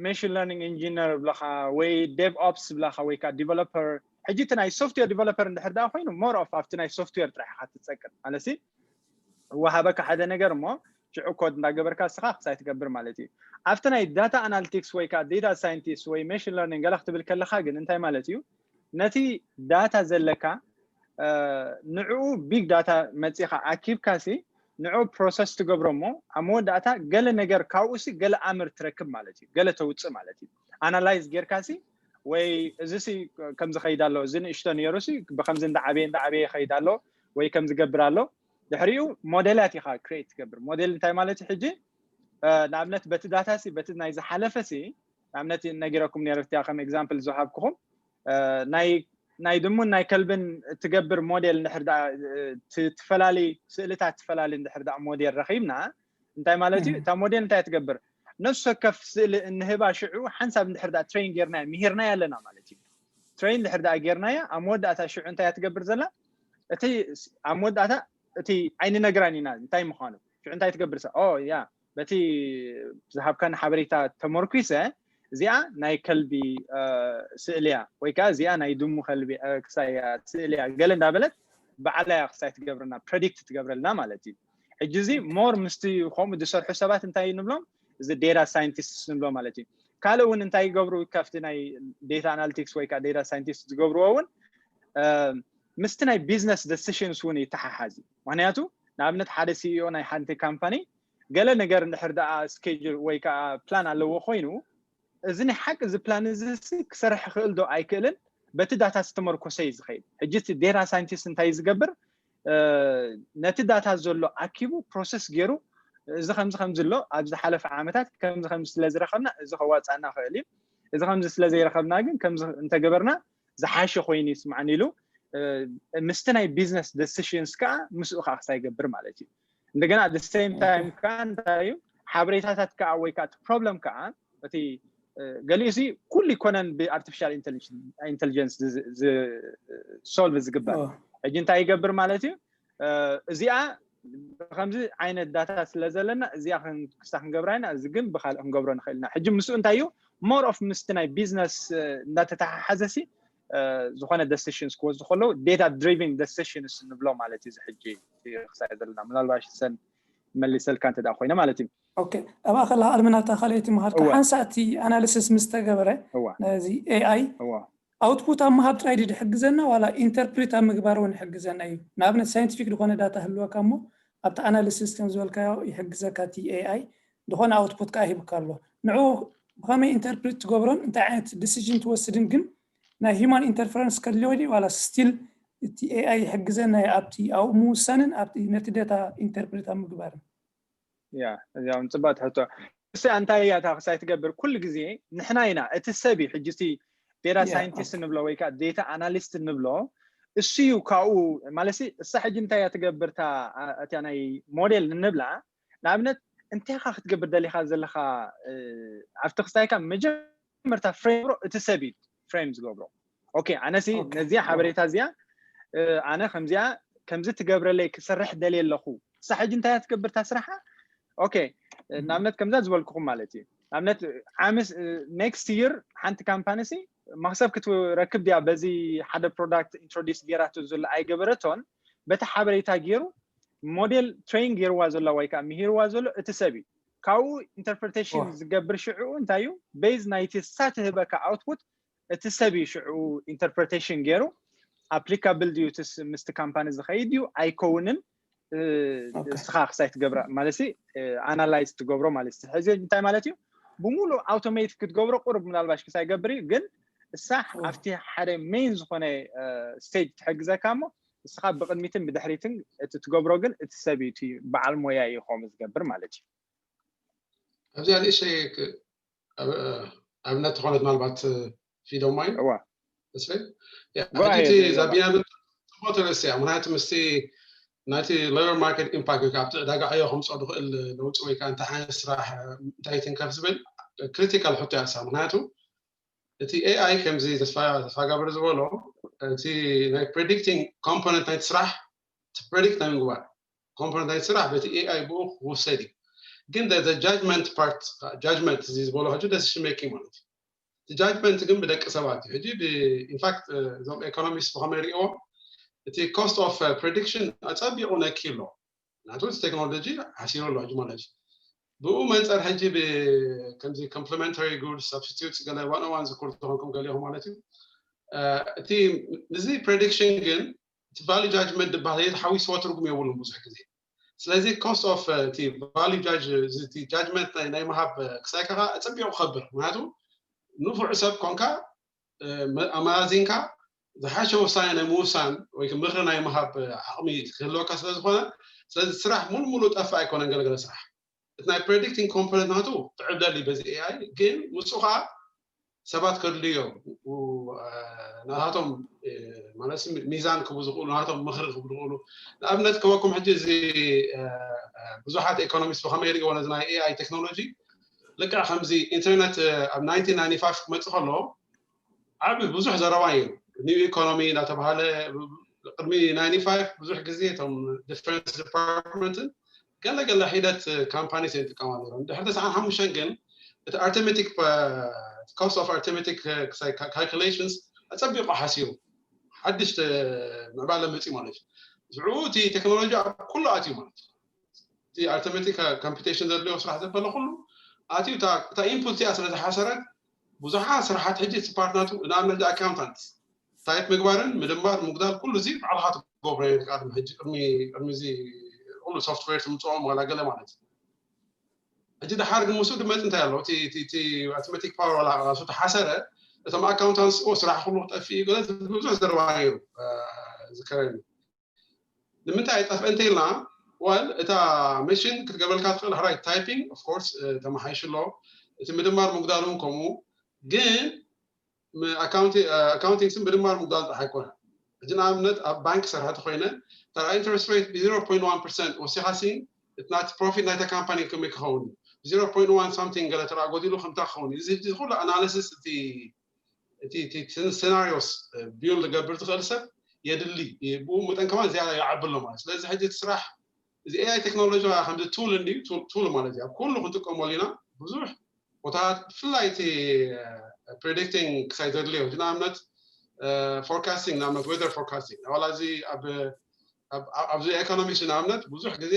ሜሽን ለርኒንግ ኢንጂነር ብለካ ወይ ዴቭ ኦፕስ ብለካ ወይ ከዓ ዲቨሎፐር። ሕጂ እቲ ናይ ሶፍትዌር ዲቨሎፐር እንድሕር ደኣ ኮይኑ ሞር ኦፍ ኣብቲ ናይ ሶፍትዌር ጥራሕ ኢካ ትፀቅጥ ማለት ወሃበካ ሓደ ነገር እሞ ሽዑ ኮድ እንዳገበርካ እስኻ ክሳይ ትገብር ማለት እዩ። ኣብቲ ናይ ዳታ ኣናሊቲክስ ወይ ከዓ ዴታ ሳይንቲስት ወይ ሜሽን ለርኒንግ ገለ ክትብል ከለካ ግን እንታይ ማለት እዩ? ነቲ ዳታ ዘለካ ንዕኡ ቢግ ዳታ መፂኻ ኣኪብካ ሲ ንዕኡ ፕሮሰስ ትገብሮ እሞ ኣብ መወዳእታ ገለ ነገር ካብኡ ሲ ገለ ኣምር ትረክብ ማለት እዩ። ገለ ተውፅእ ማለት እዩ። ኣናላይዝ ጌርካ ሲ ወይ እዚ ሲ ከምዚ ከይድ ኣሎ፣ እዚ ንእሽቶ ነይሩ ሲ ብከምዚ እንዳዓበየ እንዳዓበየ ይኸይድ ኣሎ ወይ ከምዚ ገብር ኣሎ። ድሕሪኡ ሞዴላት ኢኻ ክሬት ትገብር። ሞዴል እንታይ ማለት እዩ? ሕጂ ንኣብነት በቲ ዳታ ሲ በቲ ናይ ዝሓለፈ ሲ ንኣብነት ነጊረኩም ነይረ እቲኣ ከም ኤግዛምፕል ዝሃብኩኹም ናይ ናይ ድሙን ናይ ከልብን ትገብር ሞዴል እንድሕር ደኣ ትፈላሊ ስእልታት ትፈላሊ እንድሕር ደኣ ሞዴል ረኺብና እንታይ ማለት እዩ? እታ ሞዴል እንታይ ትገብር? ነፍሲ ወከፍ ስእሊ እንህባ ሽዑ ሓንሳብ እንድሕር ደኣ ትሬን ጌርናዮ ምሂርናዮ ኣለና ማለት እዩ። ትሬን እንድሕር ደኣ ጌርናዮ ኣብ መወዳእታ ሽዑ እንታይ ትገብር ዘላ? እቲ ኣብ መወዳእታ እቲ ኣይንነግራን ኢና እንታይ ምዃኑ። ሽዑ እንታይ ትገብር? ኦ ያ በቲ ዝሃብካኒ ሓበሬታ ተመርኲሰ እዚኣ ናይ ከልቢ ስእሊ እያ ወይ ከዓ እዚኣ ናይ ድሙ ከልቢ ክሳይ እያ ስእሊ እያ ገለ እንዳበለት ባዕላ እያ ክሳይ ትገብርና ፕረዲክት ትገብረልና ማለት እዩ። ሕጂ እዚ ሞር ምስቲ ከምኡ ዝሰርሑ ሰባት እንታይ ንብሎም? እዚ ዴታ ሳይንቲስት ንብሎ ማለት እዩ። ካልእ እውን እንታይ ይገብሩ ካብቲ ናይ ዴታ ኣናሊቲክስ ወይ ከዓ ዴታ ሳይንቲስት ዝገብርዎ እውን ምስቲ ናይ ቢዝነስ ደሲሽንስ እውን ይተሓሓዝ እዩ። ምክንያቱ ንኣብነት ሓደ ሲኢኦ ናይ ሓንቲ ካምፓኒ ገለ ነገር እንድሕር ደኣ ስኬጁል ወይ ከዓ ፕላን ኣለዎ ኮይኑ እዚ ናይ ሓቂ እዚ ፕላን እዚ ክሰርሕ ይኽእል ዶ ኣይክእልን በቲ ዳታ ዝተመርኮሰ እዩ ዝኸይድ። ሕጂ እቲ ዴታ ሳይንቲስት እንታይ ዝገብር ነቲ ዳታ ዘሎ ኣኪቡ ፕሮሰስ ገይሩ እዚ ከምዚ ከምዚ ኣሎ ኣብ ዝሓለፈ ዓመታት ከምዚ ከምዚ ስለ ዝረኸብና እዚ ከዋፃእና ክእል እዩ፣ እዚ ከምዚ ስለ ዘይረኸብና ግን ከምዚ እንተገበርና ዝሓሸ ኮይኑ ይስማዕኒ ኢሉ ምስቲ ናይ ቢዝነስ ደሲሽንስ ከዓ ምስኡ ከዓ ክሳይ ይገብር ማለት እዩ። እንደገና the same time ከዓ እንታይ እዩ ሓበሬታታት ከዓ ወይ ከዓ ፕሮብለም ከዓ እቲ ገሊኡ ሲ ኩሉ ይኮነን ብኣርቲፊሻል ኢንቴሊጀንስ ሶልቭ ዝግበር። ሕጂ እንታይ ይገብር ማለት እዩ? እዚኣ ብከምዚ ዓይነት ዳታ ስለ ዘለና እዚኣ ክስታ ክንገብራ ኢና፣ እዚ ግን ብካልእ ክንገብሮ ንኽእል ኢና። ሕጂ ምስኡ እንታይ እዩ more of ምስቲ ናይ ቢዝነስ እንዳተተሓሓዘ ሲ ዝኾነ decisions ክወስዱ ከለዉ data driven decisions ንብሎ ማለት እዩ። እዚ ሕጂ ክሳይ ዘለና ምናልባሽ ሰን መሊሰልካ እንተ ኮይነ ማለት እዩ። ኦኬ፣ ኣብ ኣኸላ ቅድሚ ናብታ ካልኣይቲ ምሃድካ ሓንሳእ እቲ ኣናሊሲስ ምስ ተገበረ ነዚ ኤኣይ ኣውትፑት ኣብ ምሃብ ጥራይ ድዩ ዝሕግዘና ዋላ ኢንተርፕሪት ኣብ ምግባር እውን ይሕግዘና እዩ? ንኣብነት ሳይንቲፊክ ዝኾነ ዳታ ህልወካ እሞ ኣብቲ ኣናሊሲስ ከም ዝበልካዮ ይሕግዘካ እቲ ኤኣይ ዝኾነ ኣውትፑት ከዓ ሂብካ ኣሎ። ንዑ ብኸመይ ኢንተርፕሪት ትገብሮን እንታይ ዓይነት ዲሲዥን ትወስድን ግን ናይ ሂማን ኢንተርፈረንስ ከድልዮ ድዩ ዋላ ስቲል እቲ ኤኣይ ይሕግዘና እዩ ኣብቲ ኣብኡ ምውሳንን ኣብቲ ነቲ ዳታ ኢንተርፕሪት ኣብ ምግባርን? ያ እዚኣ እውን ፅባቅ ትሕቶ። እስ እንታይ እያ እታ ክሳይ ትገብር ኩሉ ግዜ ንሕና ኢና እቲ ሰብ እዩ ሕጂ እቲ ዴታ ሳይንቲስት ንብሎ ወይ ከዓ ዴታ ኣናሊስት ንብሎ እሱ እዩ ካብኡ ማለት እሳ ሕጂ እንታይ እያ ትገብር እታ ናይ ሞዴል ንብላ ንኣብነት እንታይ ካ ክትገብር ደሊካ ዘለካ ኣብቲ ክስታይካ መጀመርታ ፍሬም እቲ ሰብ እዩ ፍሬም ዝገብሮ ኦኬ ኣነሲ ነዚያ ሓበሬታ እዚኣ ኣነ ከምዚኣ ከምዚ ትገብረለይ ክሰርሕ ደልየ ኣለኹ እሳ ሕጂ እንታይ እያ ትገብር እታ ስራሓ ኦኬ ንኣብነት ከምዛ ዝበልኩኹም ማለት እዩ ንኣብነት ዓምስ next year ሓንቲ ካምፓኒ ሲ መክሰብ ክትረክብ ድያ በዚ ሓደ product introduce ገይራቶ ዘሎ ኣይገበረቶን በቲ ሓበሬታ ገይሩ ሞዴል train ገይርዋ ዘሎ ወይ ከዓ ምሂርዋ ዘሎ እቲ ሰብ እዩ ካብኡ interpretation ዝገብር ሽዕኡ እንታይ እዩ base ናይቲ እሳ ትህበካ output እቲ ሰብ እዩ ሽዑ interpretation ገይሩ applicable ድዩ ምስቲ ካምፓኒ ዝኸይድ ድዩ ኣይከውንን እስኻ ክሳይ ትገብራ ማለት analyze ትገብሮ ማለት ሕዚ እንታይ ማለት እዩ ብሙሉ automate ክትገብሮ ቁሩብ ምናልባሽ ክሳይ ገብር እዩ ግን እሳ ኣብቲ ሓደ main ዝኾነ stage ትሕግዘካ እሞ እስኻ ብቅድሚትን ብድሕሪትን እቲ ትገብሮ ግን እቲ ሰብ እዩ በዓል ሞያ እዩ ከምኡ ዝገብር ማለት እዩ ኣብዚኣ ንእሽተይ ኣብነት ዝኾነት ምናልባት ፊደማ እዩ እዋ ተስፈ እቲ ዛቢና ጽቡቅ ተበስያ ምክንያቱ ምስቲ ናይቲ labor market impact ወይ ከዓ ኣብቲ ዕዳጋ ዕዮ ከምፅኦ ዝኽእል ለውጢ ወይ ከዓ እንታይ ዓይነት ስራሕ እንታይ ትንከፍ ዝብል critical ሕቶ ያሳ ምክንያቱ እቲ ኤኣይ ከምዚ ተስፋ ተስፋጋብር ዝበሎ እቲ ናይ predicting component ናይቲ ስራሕ predict ናይ ምግባር component ናይ ስራሕ በቲ ኤኣይ ብኡ ክውሰድ እዩ ግን the judgment part judgment እዚ ዝበሎ ሕጂ decision making ማለት እዩ እቲ judgment ግን ብደቂ ሰባት እዩ ሕጂ infact እዞም economist ብከመይ ሪእዎም እቲ cost of prediction ኣፀቢቑ ነኪ ኣሎ ናቱ እቲ ቴክኖሎጂ ሓሲሩ ኣሎ ሕጂ ማለት እዩ ብኡ መንፀር ሕጂ ከምዚ complementary goods substitutes ገለ one on one ዝኩር ዝኾንኩም ገሊኹም ማለት እዩ እቲ እዚ prediction ግን እቲ value judgment ዝበሃል ተሓዊስዎ ትርጉም የብሉን ብዙሕ ግዜ ስለዚ cost of እቲ value judge እቲ judgment ናይ ምሃብ ክሳይ ከኻ ኣፀቢቑ ክኸብር ምክንያቱ ንፉዕ ሰብ ኮንካ ኣመዛዚንካ ዝሓሸ ውሳኔ ናይ ምውሳን ወይ ምኽሪ ናይ ምሃብ ዓቕሚ ክህልወካ ስለ ዝኾነ ስለዚ ስራሕ ሙሉ ሙሉ ጠፍእ ኣይኮነን ገለገለ ስራሕ እቲ ናይ predicting component ናቱ ትዕብለል በዚ ኤኣይ ግን ምስኡ ከዓ ሰባት ከድልዮ ናታቶም ማለት ሚዛን ክቡ ዝኽእሉ ናቶም ምኽሪ ክቡ ዝኽእሉ ንኣብነት ክበኩም ሕጂ እዚ ብዙሓት economist ብከመይ ይሪእዎ ነዚ ናይ ኤኣይ ቴክኖሎጂ ልክዕ ከምዚ ኢንተርነት ኣብ nineteen ninety five ክመፅእ ከሎ ዓቢ ብዙሕ ዘረባ እዩ new economy እናተባሃለ ቅድሚ ninety five ብዙሕ ግዜ እቶም defense department ን ገለ ገለ ሒደት companies እዮም ዝጥቀማ ነይሮም ድሕሪ ተስዓን ሓሙሽተን ግን እቲ arithmetic cost of arithmetic calculations ኣፀቢቑ ሓሲሩ ሓድሽ ምዕባለ መፅኡ ማለት እዩ ሽዑ እቲ ቴክኖሎጂ ኣብ ኩሉ ኣትዩ ማለት እዩ እቲ arithmetic computation ዘድልዮ ስራሕ ዘበለ ኩሉ ኣትዩ እታ input እቲኣ ስለ ዝሓሰረት ብዙሓት ስራሓት ሕጂ እቲ part ናቱ ንኣብነት accountant type ምግባርን ምድማር ምጉዳል ኩሉ እዚ ባዕልካ ትገብሮ እዩ ቅድሚ ሕጂ ቅድሚ ቅድሚ እዚ ኩሉ software ትምፅኦም ዋላ ገለ ማለት እዩ ሕጂ ድሓር ግን ምስኡ ድመፅ እንታይ ኣሎ እቲ arithmetic power ዋላ ራሱ ተሓሰረ እቶም accountants ኦ ስራሕ ኩሉ ክጠፍእ እዩ ገለ ብዙሕ ዘረባ ነይሩ ዝከረኒ ንምንታይ ኣይጠፍአ እንተ ኢልና ዋል እታ machine ክትገብረልካ ትኽእል ሕራይ typing of course ተመሓይሹ ኣሎ እቲ ምድማር ምጉዳል እውን ከምኡ ግን accounting ሲ ምድማር ምጉዳል ጥራሕ ኣይኮነ ሕጂ ንኣብነት ኣብ ባንክ ሰርሐ ተኮይነ ተራ interest rate ብ zero point one percent ወሲኻ ሲ እቲ ናቲ profit ናይታ company ከመይ ክኸውን ብ zero point one something ገለ ተራ ጎዲሉ ከምታ ክኸውን እዚ ሕጂ ኩሉ analysis እቲ እቲ scenarios build ዝገብር ዝኽእል ሰብ የድሊ። ብኡ መጠን ከማን ዝያዳ ይዓቢ ኣሎ ማለት። ስለዚ ሕጂ እቲ ስራሕ እዚ ኤኣይ ቴክኖሎጂ ከምዚ ቱል እንዲ ቱል ማለት እዩ። ኣብ ኩሉ ክንጥቀመሉ ኢና። ብዙሕ ቦታታት ብፍላይ እቲ ፕሬዲክቲንግ ክሳይ ዘድልዮ፣ ንኣብነት ፎርካስቲንግ፣ ንኣብነት ዌዘር ፎርካስቲንግ፣ ዋላ እዚ ኣብ ኣብዚ ኢኮኖሚክስ ንኣብነት ብዙሕ ግዜ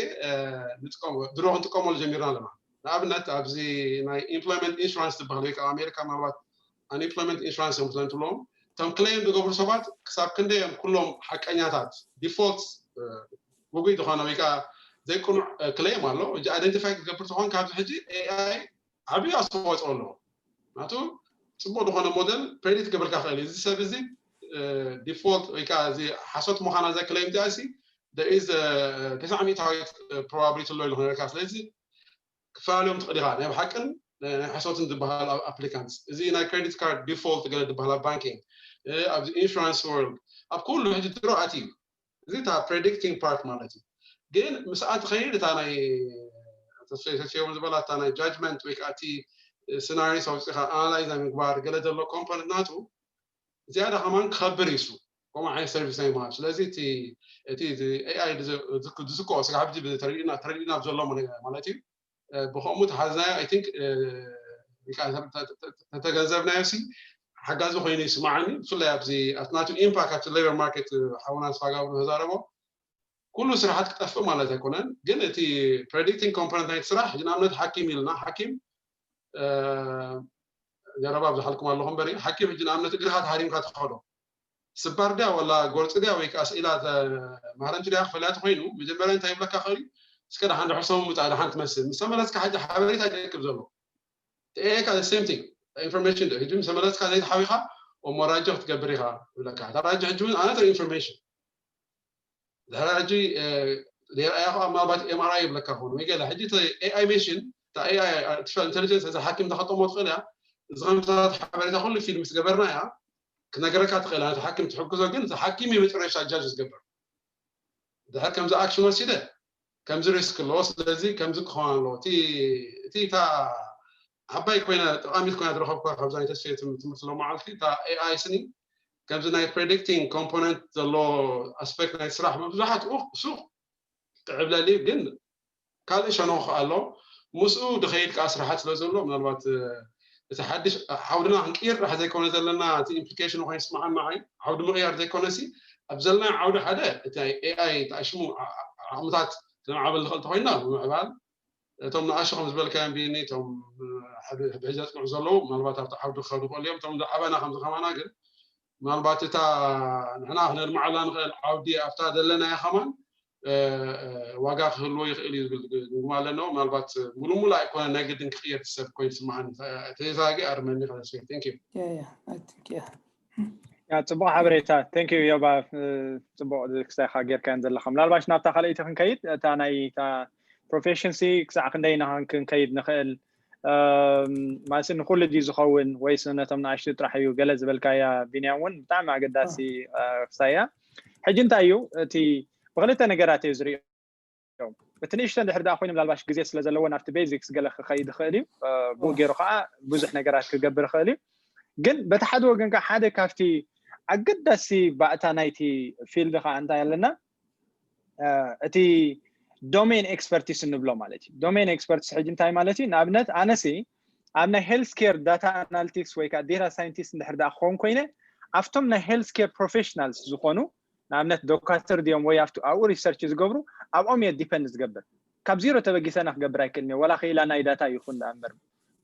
ንጥቀም ድሮ ክንጥቀመሉ ጀሚርና ኣለና። ንኣብነት ኣብዚ ናይ ኢምፕሎይመንት ኢንሹራንስ ዝበሃል ወይ ከዓ ኣሜሪካ ምናልባት ኣንኢምፕሎይመንት ኢንሹራንስ እዮም ክለን ትብሎም፣ እቶም ክሌም ዝገብሩ ሰባት ክሳብ ክንደይ እዮም ኩሎም ሓቀኛታት፣ ዲፎልት ውጉይ ዝኾነ ወይ ከዓ ዘይቅኑዕ ክሌም ኣሎ። እዚ ኣይደንቲፋይ ክትገብር ተኾን ካብዚ ሕጂ ኤኣይ ዓብዪ ኣስተዋፅኦ ኣለዎ። ናቱ ፅቡቅ ዝኾነ ሞደል ፕሬዲክት ክገብርካ ክእል እዩ። እዚ ሰብ እዚ ዲፎልት ወይ ከዓ እዚ ሓሶት ምዃና እዛ ክሌም እዚኣ ሲ there is ተስዓ ሚእታዊት ፕሮባብሊቲ ኣሎ ኢሉ ክነገርካ። ስለዚ ክፈላለዮም ትኽእል ኢኻ ናይ ብሓቅን ናይ ሓሶትን ዝበሃል ኣፕሊካንት። እዚ ናይ ክሬዲት ካርድ ዲፎልት ገለ ዝበሃል ኣብ ባንኪንግ፣ ኣብዚ ኢንሹራንስ ወርልድ፣ ኣብ ኩሉ ሕጂ ድሮ ኣትዩ። እዚ እታ ፕሬዲክቲንግ ፓርት ማለት እዩ። ግን ምስኣ ትኸይድ እታ ናይ ተስፈዎም ዝበላ እታ ናይ ጃጅመንት ወይ ከዓ እቲ ስናሪስ ኣውፅኢኻ ኣናላይዝ ናይ ምግባር ገለ ዘሎ ኮምፖነንት ናቱ ዝያዳ ከማን ክኸብር ይሱ ከምኡ ዓይነት ሰርቪስ ናይ ምሃብ። ስለዚ እቲ እቲ ኤኣይ ዝስከኦ ስጋ ሕጂ ተረዲእና ተረዲእና ብዘሎሞ ማለት እዩ። ብከምኡ ተሓዝናዮ ኣይ ቲንክ ተተገንዘብናዮ ሲ ሓጋዚ ኮይኑ ይስማዓኒ። ብፍላይ ኣብዚ ኣብቲ ናቱ ኢምፓክት ኣብቲ ሌበር ማርኬት ሓውና ስፋጋብሩ ተዛረቦ ኩሉ ስራሓት ክጠፍእ ማለት ኣይኮነን። ግን እቲ ፕሬዲክቲንግ ኮምፖነንት ናይቲ ስራሕ ሕጂ ንኣብነት ሓኪም ኢልና ሓኪም ዘረባ ብዝሓልኩም ኣለኹ እምበሪ ሓኪም ሕጂ ንኣብነት እግርኻ ተሃሪምካ ትኸዶ ስባር ድያ ወላ ጎርፂ ድያ ወይ ከዓ ስኢላ ማህረምቲ ድያ ክፈልያ ተኮይኑ መጀመርያ እንታይ ይብለካ ክእል እስከ ደሓን ድሕር ሰሙ ምፃእ ደሓን ትመስል ምስ ተመለስካ ሕጂ ሓበሬታ ይጠቅብ ዘሎ ኤካ ሴም ቲንግ ኢንፎርሜሽን ዶ ሕጂ ምስ ተመለስካ ዘይተሓዊካ እሞ ራጆ ክትገብር ኢካ ይብለካ እታ ራጆ ሕጂ እውን ኣናተ ኢንፎርሜሽን ድሕሪ ሕጂ ሌርኣያ ከዓ ምናልባት ኤምኣርኣይ ይብለካ ክኾኑ ወይ ገለ ሕጂ ኤኣይ ሜሽን ኤኣይ ኣርቲፊሻል ኢንቴሊጀንስ እዚ ሓኪም ተኸጠሞ ትኽእል እያ እዚ ከምታት ሓበሬታ ኩሉ ፊልም ስገበርና እያ ክነገረካ ትኽእል ኣነ ሓኪም ትሕግዞ ግን እዚ ሓኪም የመጨረሻ ጃጅ ዝገብር ድሕር ከምዚ ኣክሽን ወሲደ ከምዚ ሪስክ ኣለዎ ስለዚ ከምዚ ክኸውን ኣለዎ እቲ እታ ዓባይ ኮይና ጠቃሚት ኮይና ዝረኸብኳ ካብዛ ናይ ተስፌ ትምህርቲ ሎማዓልቲ እታ ኤኣይ ስኒ ከምዚ ናይ ፕሬዲክቲንግ ኮምፖነንት ዘሎ ኣስፔክት ናይ ስራሕ መብዛሕትኡ ሱቅ ጥዕብለሊ ግን ካልእ ሸነኹ ኣሎ ምስኡ ድኸይድ ከዓ ስራሓት ስለ ዘሎ ምናልባት እቲ ሓድሽ ዓውድና ክንቅይር ጥራሕ ዘይኮነ ዘለና እቲ ኢምፕሊኬሽን ኮይኑ ስማዓና ዓይ ዓውዲ ምቕያር ዘይኮነ ሲ ኣብ ዘለና ዓውዲ ሓደ እቲ ናይ ኤኣይ ተኣሽሙ ዓቕምታት ክነማዕበል ንኽእል ተኮይና ብምዕባል እቶም ንኣሽቱ ከም ዝበልካዮም ቢኒ እቶም ብሕጂ ኣፅንዑ ዘለዉ ምናልባት ኣብቲ ዓውዲ ክኸዱ ክእሉ እዮም እቶም ዝዓበና ከም ዝኸማና ግን ምናልባት እታ ንሕና ክነልምዓላ ንኽእል ዓውዲ ኣብታ ዘለናያ ከማን ዋጋ ክህልዎ ይኽእል እዩ ዝብል ግምግም ኣለና ምናልባት ሙሉሙሉ ኣይኮነ ናይ ግድን ክቕየር ሰብ ኮይኑ ስማዓኒ ተዛጊ ኣርመኒ ከለስፈ thank you ያ ጽቡቅ ሓበሬታ thank you ዮባ ጽቡቅ ክስታይካ ጌርካን ዘለካ ምናልባሽ ናብታ ካልኣይቲ ክንከይድ እታ ናይ ፕሮፌሽንሲ ክሳዕ ክንደይ ኢና ክንከይድ ንኽእል ማለት ንኩሉ ድዩ ዝኸውን ወይስ ነቶም ንኣሽቱ ጥራሕ እዩ ገለ ዝበልካያ ቢንያም እውን ብጣዕሚ ኣገዳሲ ክስታይ እያ ሕጂ እንታይ እዩ እቲ ብክልተ ነገራት እዩ ዝሪኦ እቲ ንእሽቶ እንድሕር ደኣ ኮይኑ ምናልባሽ ግዜ ስለ ዘለዎ ናብቲ ቤዚክስ ገለ ክኸይድ ይኽእል እዩ ብኡ ገይሩ ከዓ ብዙሕ ነገራት ክገብር ይኽእል እዩ ግን በቲ ሓደ ወገን ከዓ ሓደ ካብቲ ኣገዳሲ ባእታ ናይቲ ፊልድ ከዓ እንታይ ኣለና እቲ ዶሜን ኤክስፐርቲስ ንብሎ ማለት እዩ ዶሜን ኤክስፐርቲስ ሕጂ እንታይ ማለት እዩ ንኣብነት ኣነሲ ኣብ ናይ ሄልስ ኬር ዳታ ኣናሊቲክስ ወይ ከዓ ዴታ ሳይንቲስት እንድሕር ደኣ ክኸውን ኮይነ ኣብቶም ናይ ሄልስ ኬር ፕሮፌሽናልስ ዝኾኑ ንኣብነት ዶካተር ድዮም ወይ ኣብኡ ሪሰርች ዝገብሩ ኣብኦም እየ ዲፐንድ ዝገብር ካብ ዜሮ ተበጊሰና ክገብር ኣይክእልን እየ ወላ ክኢላ ናይ ዳታ ይኹን ደኣ እምበር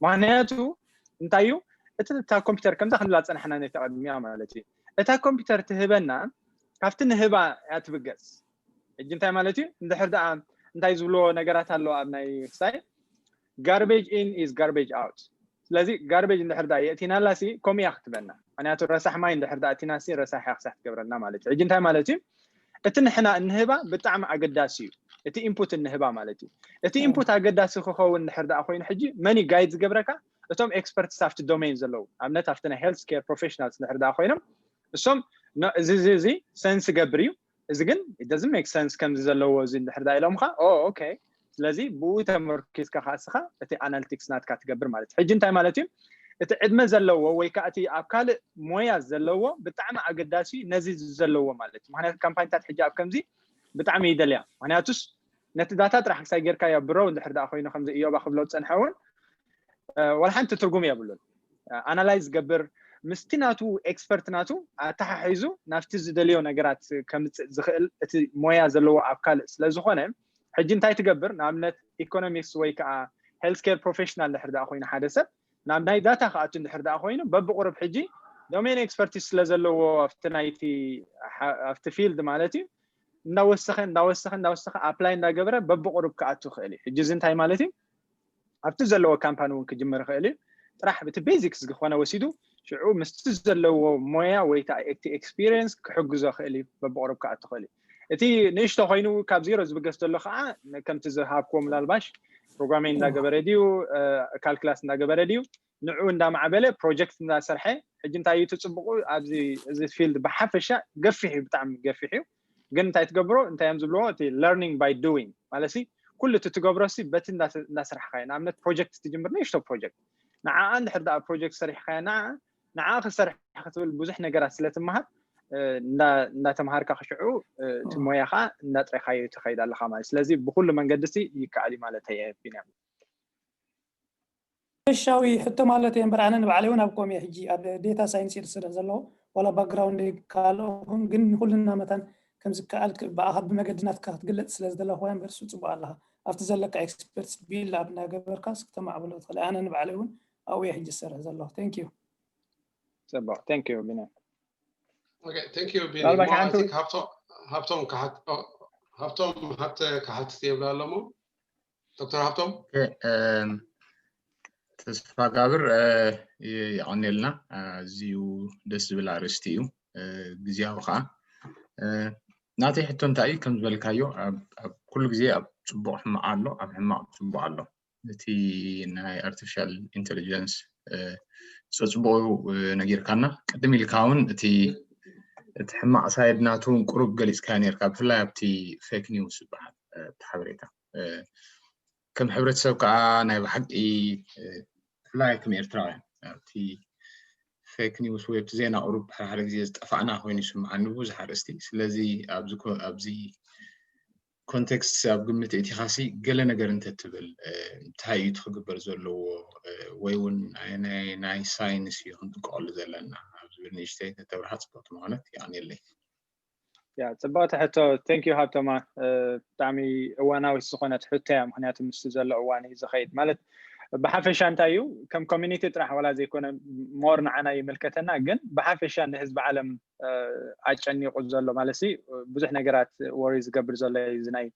ምክንያቱ እንታይ እዩ እቲ እታ ኮምፒውተር ከምዛ ክንብላ ዝፀናሕና ነታ ቅድሚያ ማለት እዩ እታ ኮምፒውተር ትህበና ካብቲ ንህባ እያ ትብገስ ሕጂ እንታይ ማለት እዩ እንድሕር ደኣ እንታይ ዝብልዎ ነገራት ኣለዎ ኣብ ናይ ክስታይ garbage in is garbage out ስለዚ ጋርቤጅ እንድሕር ደኣ የእቲናላ ሲ ከምኡ እያ ክትበና ምክንያቱ ረሳሕ ማይ እንድሕር ደኣ እቲና ሲ ረሳሕ እያ ክሳሕ ትገብረልና ማለት እዩ ሕጂ እንታይ ማለት እዩ እቲ ንሕና እንህባ ብጣዕሚ ኣገዳሲ እዩ እቲ ኢንፑት እንህባ ማለት እዩ እቲ ኢንፑት ኣገዳሲ ክኸውን እንድሕር ደኣ ኮይኑ ሕጂ መን እዩ ጋይድ ዝገብረካ እቶም ኤክስፐርትስ ኣብቲ ዶሜን ዘለዉ ኣብነት ኣብቲ ናይ ሄልስ ኬር ፕሮፌሽናልስ እንድሕር ደኣ ኮይኖም እሶም እዚ እዚ ሰንስ ገብር እዩ እዚ ግን doesn't make sense ከምዚ ዘለዎ እዚ እንድሕር ደኣ ኢሎምካ ኦኬ ስለዚ ብኡ ተመርኪዝካ ከዓ እስኻ እቲ ኣናሊቲክስ ናትካ ትገብር ማለት እዩ ሕጂ እንታይ ማለት እዩ እቲ ዕድመ ዘለዎ ወይ ከዓ እቲ ኣብ ካልእ ሞያ ዘለዎ ብጣዕሚ ኣገዳሲ ነዚ ዘለዎ ማለት እዩ። ምክንያቱ ካምፓኒታት ሕጂ ኣብ ከምዚ ብጣዕሚ ይደልያ። ምክንያቱስ ነቲ ዳታ ጥራሕ ክሳይ ጌርካዮ ብሮ እንድሕር ደኣ ኮይኑ ከምዚ እዮባ ክብሎ ዝፀንሐ እውን ዋላ ሓንቲ ትርጉም የብሉን። ኣናላይዝ ዝገብር ምስቲ ናቱ ኤክስፐርት ናቱ ኣተሓሒዙ ናብቲ ዝደልዮ ነገራት ከምፅእ ዝኽእል እቲ ሞያ ዘለዎ ኣብ ካልእ ስለዝኾነ ሕጂ እንታይ ትገብር? ንኣብነት ኢኮኖሚክስ ወይ ከዓ ሄልት ኬር ፕሮፌሽናል ድሕር ደኣ ኮይኑ ሓደ ሰብ ናብ ናይ ዳታ ክኣቱ እንድሕር ደኣ ኮይኑ በብቁሩብ ሕጂ ዶሜን ኤክስፐርቲስ ስለ ዘለዎ ኣብቲ ናይቲ ኣብቲ ፊልድ ማለት እዩ እንዳወሰኸ እንዳወሰኸ እንዳወሰኸ ኣፕላይ እንዳገበረ በብቁሩብ ክኣቱ ይኽእል እዩ። ሕጂ እዚ እንታይ ማለት እዩ? ኣብቲ ዘለዎ ካምፓኒ እውን ክጅምር ይኽእል እዩ። ጥራሕ እቲ ቤዚክስ ዝኾነ ወሲዱ ሽዑ ምስቲ ዘለዎ ሞያ ወይ እቲ ኤክስፒሪየንስ ክሕግዞ ይኽእል እዩ። በብቁሩብ ክኣቱ ይኽእል እዩ። እቲ ንእሽቶ ኮይኑ ካብ ዜሮ ዝብገስ ዘሎ ከዓ ከምቲ ዝሃብክዎ ምናልባሽ ፕሮግራሚንግ እንዳገበረ ድዩ ካልክላስ እንዳገበረ ድዩ ንዑ እንዳማዕበለ ፕሮጀክት እንዳሰርሐ ሕጂ እንታይ እዩ ትፅብቁ ኣብዚ እዚ ፊልድ ብሓፈሻ ገፊሕ እዩ፣ ብጣዕሚ ገፊሕ እዩ። ግን እንታይ ትገብሮ እንታይ እዮም ዝብልዎ እቲ learning by doing ማለት ሲ ኩሉ እቲ ትገብሮ ሲ በቲ እንዳሰራሕካዮ ንኣብነት ፕሮጀክት ትጅምር ንእሽቶ ፕሮጀክት ንዓኣ እንድሕር ደኣ ፕሮጀክት ሰሪሕካዮ ንዓ ንዓ ክሰርሕ ክትብል ብዙሕ ነገራት ስለ ትመሃር እንዳተምሃርካ ክሽዑ እቲ ሞያ ከዓ እንዳጥሬካዮ ትኸይድ ኣለካ ማለት ስለዚ ብኩሉ መንገዲ ሲ ይከኣል እዩ ማለት እየ ቢንያም። ሓፈሻዊ ሕቶ ማለት እየ እምበር ኣነ ንባዕለይ እውን ኣብ ኮም እየ ሕጂ ኣብ ዴታ ሳይንስ እየ ዝሰርሕ ዘለኹ ዋላ ባክግራውንድ ካልኦ ይኹን ግን ንኩልና መታን ከምዝከኣል ብኣኻ ብመገዲ ናትካ ክትግለፅ ስለ ዝደለኹ እየ እምበር እሱ ፅቡቅ ኣለኻ ኣብቲ ዘለካ ኤክስፐርትስ ቢልድ ኣፕ እናገበርካ ክተማዕብሎ ትኽእል ኣነ ንባዕለይ እውን ኣብኡ እየ ሕጂ ዝሰርሕ ዘለኹ thank you ፅቡቅ thank you ቢንያም Okay, thank you ቢኒ። ምናልባት እሞ I ሓንቲ- think ሃብቶም ሃብቶም ክሓት- ሃብቶም ሃብተ ክሓትት የብላ ኣለሞ ዶክተር ሃብቶም ተስፋ ጋብር የቐንየልና። ኣዝዩ ደስ ዝብል ኣርእስቲ እዩ፣ ግዜያዊ ከዓ። ናተይ ሕቶ እንታይ እዩ ከም ዝበልካዮ ኣብ ኩሉ ግዜ ኣብ ፅቡቕ ሕማቕ ኣሎ፣ ኣብ ሕማቕ ፅቡቕ ኣሎ። እቲ ናይ ኣርቲፊሻል ኢንቴሊጀንስ ፀፅቡቑ ነጊርካና ቅድም ኢልካ እውን እቲ እቲ ሕማቕ ሳይድ ናቱ እውን ቁሩብ ገሊፅካዮ ነርካ ብፍላይ ኣብቲ ፌክ ኒውስ ዝበሃል እቲ ሓበሬታ ከም ሕብረተሰብ ከዓ ናይ ብሓቂ ብፍላይ ከም ኤርትራውያን ኣብቲ ፌክ ኒውስ ወይ ኣብቲ ዜና ቁሩብ ሓደ ሓደ ግዜ ዝጠፋእና ኮይኑ ይስምዓኒ ብዙሕ ኣርእስቲ ስለዚ ኣብዚ ኮንቴክስት ኣብ ግምት እቲኻሲ ገለ ነገር እንተትብል እንታይ እዩ ክግበር ዘለዎ ወይ እውን ናይ ሳይንስ እዩ ክንጥቀሉ ዘለና ኣብ ዝብል ንእሽተይ ተተብርሃ ፅቡቅ ምኾነት የቀንየለይ ያ ፅብቅቲ ሕቶ thank you ሃብቶማ ብጣዕሚ እዋናዊት ዝኾነት ሕቶ እያ ምክንያቱ ምስ ዘሎ እዋን እዩ ዝኸይድ ማለት ብሓፈሻ እንታይ እዩ ከም ኮሚኒቲ ጥራሕ ዋላ ዘይኮነ more ንዓና ይምልከተና ግን ብሓፈሻ ንህዝቢ ዓለም ኣጨኒቁ ዘሎ ማለት ብዙሕ ነገራት worry ዝገብር ዘሎ እዩ ናይ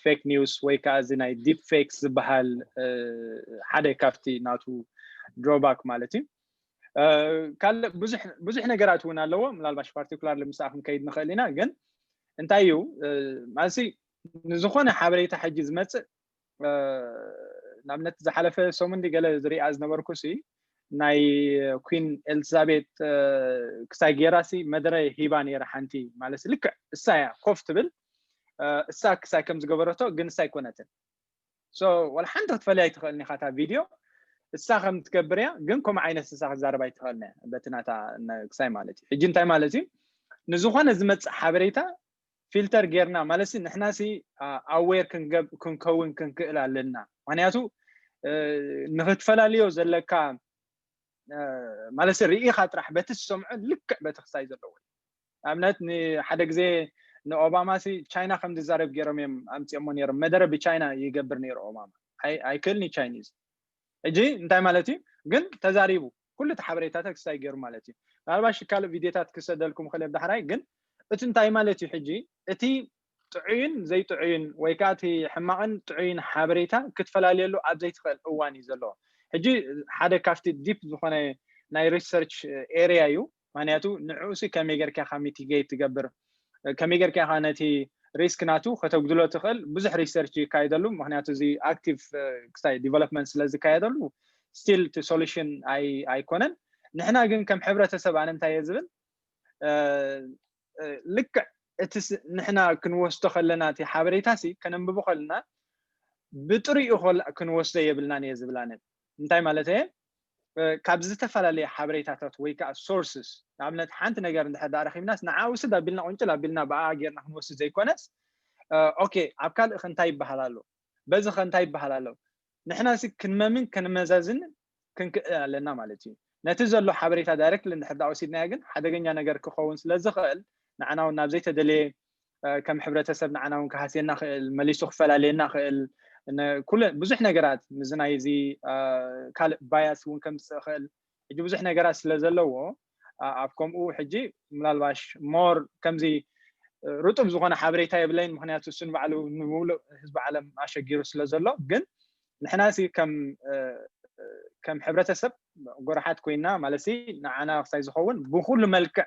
fake news ወይ ከዓ እዚ ናይ deep fakes ዝበሃል ሓደ ካብቲ ናቱ drawback ማለት እዩ ካልእ ብዙሕ ነገራት እውን ኣለዎ ምናልባሽ particularly ምስኣ ክንከይድ ንኽእል ኢና ግን እንታይ እዩ ማለት ንዝኾነ ሓበሬታ ሕጂ ዝመፅእ ንኣብነት ዝሓለፈ ሰሙን ገለ ዝሪኣ ዝነበርኩ ሲ ናይ ኩን ኤልዛቤት ክሳይ ጌራ ሲ መደረ ሂባ ነይራ ሓንቲ ማለት ልክዕ እሳ እያ ኮፍ ትብል እሳ ክሳይ ከም ዝገበረቶ ግን እሳ ኣይኮነትን so ወላ ሓንቲ ክትፈልያ ኣይትኽእልን ኢኻ እታ ቪድዮ እሳ ከም ትገብር እያ ግን ከምኡ ዓይነት እሳ ክዛረብ ኣይትኽእልን እያ በቲ ናታ ክሳይ ማለት እዩ ሕጂ እንታይ ማለት እዩ ንዝኾነ ዝመፅእ ሓበሬታ ፊልተር ጌርና ማለት ንሕና ሲ aware ክንከውን ክንክእል ኣለና ምክንያቱ ንክትፈላልዮ ዘለካ ማለት ርኢኻ ጥራሕ በቲ ዝሰምዖ ልክዕ በቲ ክሳይ ዘለዎ ንኣብነት ንሓደ ግዜ ንኦባማ ሲ ቻይና ከም ዝዛረብ ገይሮም እዮም ኣምፅኦሞ ነይሮም መደረ ብቻይና ይገብር ነይሩ ኦባማ ኣይክእልን ቻይኒዝ ሕጂ እንታይ ማለት እዩ ግን ተዛሪቡ ኩሉ እቲ ሓበሬታታት ክሳይ ገይሩ ማለት እዩ ምናልባሽ ካልእ ቪድዮታት ክሰደልኩም ክእል ዳሕራይ ግን እቲ እንታይ ማለት እዩ ሕጂ እቲ ጥዑይን ዘይጥዑይን ወይ ከዓ እቲ ሕማቕን ጥዑይን ሓበሬታ ክትፈላልየሉ ኣብ ዘይትኽእል እዋን እዩ ዘለዎ ሕጂ ሓደ ካብቲ ዲፕ ዝኾነ ናይ ሪሰርች ኤሪያ እዩ ምክንያቱ ንዕኡሲ ከመይ ጌርካ ኢኻ ሚቲጌት ትገብር ከመይ ጌርካ ኢኻ ነቲ ሪስክ ናቱ ከተጉድሎ ትኽእል ብዙሕ ሪሰርች ይካየደሉ ምክንያቱ እዚ ኣክቲቭ ክሳይ ዲቨሎፕመንት ስለ ዝካየደሉ ስቲል እቲ ሶሉሽን ኣይኮነን ንሕና ግን ከም ሕብረተሰብ ኣነ እንታይ እየ ዝብል ልክዕ እቲ ንሕና ክንወስዶ ከለና እቲ ሓበሬታ ሲ ከነንብቦ ከለና ብጥሪኡ ክንወስዶ የብልናን እየ ዝብል ኣነ እንታይ ማለት እየ ካብ ዝተፈላለየ ሓበሬታታት ወይ ከዓ sources፣ ንኣብነት ሓንቲ ነገር እንድሕር ዳ ረኪብናስ ንዓ ውስድ ኣቢልና ቁንጭል ኣቢልና ብኣ ጌርና ክንወስድ ዘይኮነስ፣ ኦኬ፣ ኣብ ካልእ ከ እንታይ ይበሃል ኣሎ፣ በዚ ከ እንታይ ይበሃል ኣሎ፣ ንሕና ሲ ክንመምን ክንመዛዝንን ክንክእል ኣለና ማለት እዩ። ነቲ ዘሎ ሓበሬታ direct እንድሕር ዳ ወሲድናዮ ግን ሓደገኛ ነገር ክኸውን ስለ ዝኽእል ንዓና እውን ናብ ዘይተደለየ ከም ሕብረተሰብ ንዓና እውን ክሃስየና ክእል፣ መሊሱ ክፈላልየና ክእል፣ ኩለ ብዙሕ ነገራት ምስዚ ናይ እዚ ካልእ bias እውን ከምፅእ ክእል። ሕጂ ብዙሕ ነገራት ስለ ዘለዎ ኣብ ከምኡ ሕጂ ምናልባሽ more ከምዚ ርጡብ ዝኾነ ሓበሬታ የብለይን፣ ምክንያቱ እሱ ንባዕሉ ንምሉእ ህዝቢ ዓለም ኣሸጊሩ ስለ ዘሎ። ግን ንሕና ሲ ከም ከም ሕብረተሰብ ጎረሓት ኮይና ማለት ሲ ንዓና ክሳይ ዝኸውን ብኩሉ መልክዕ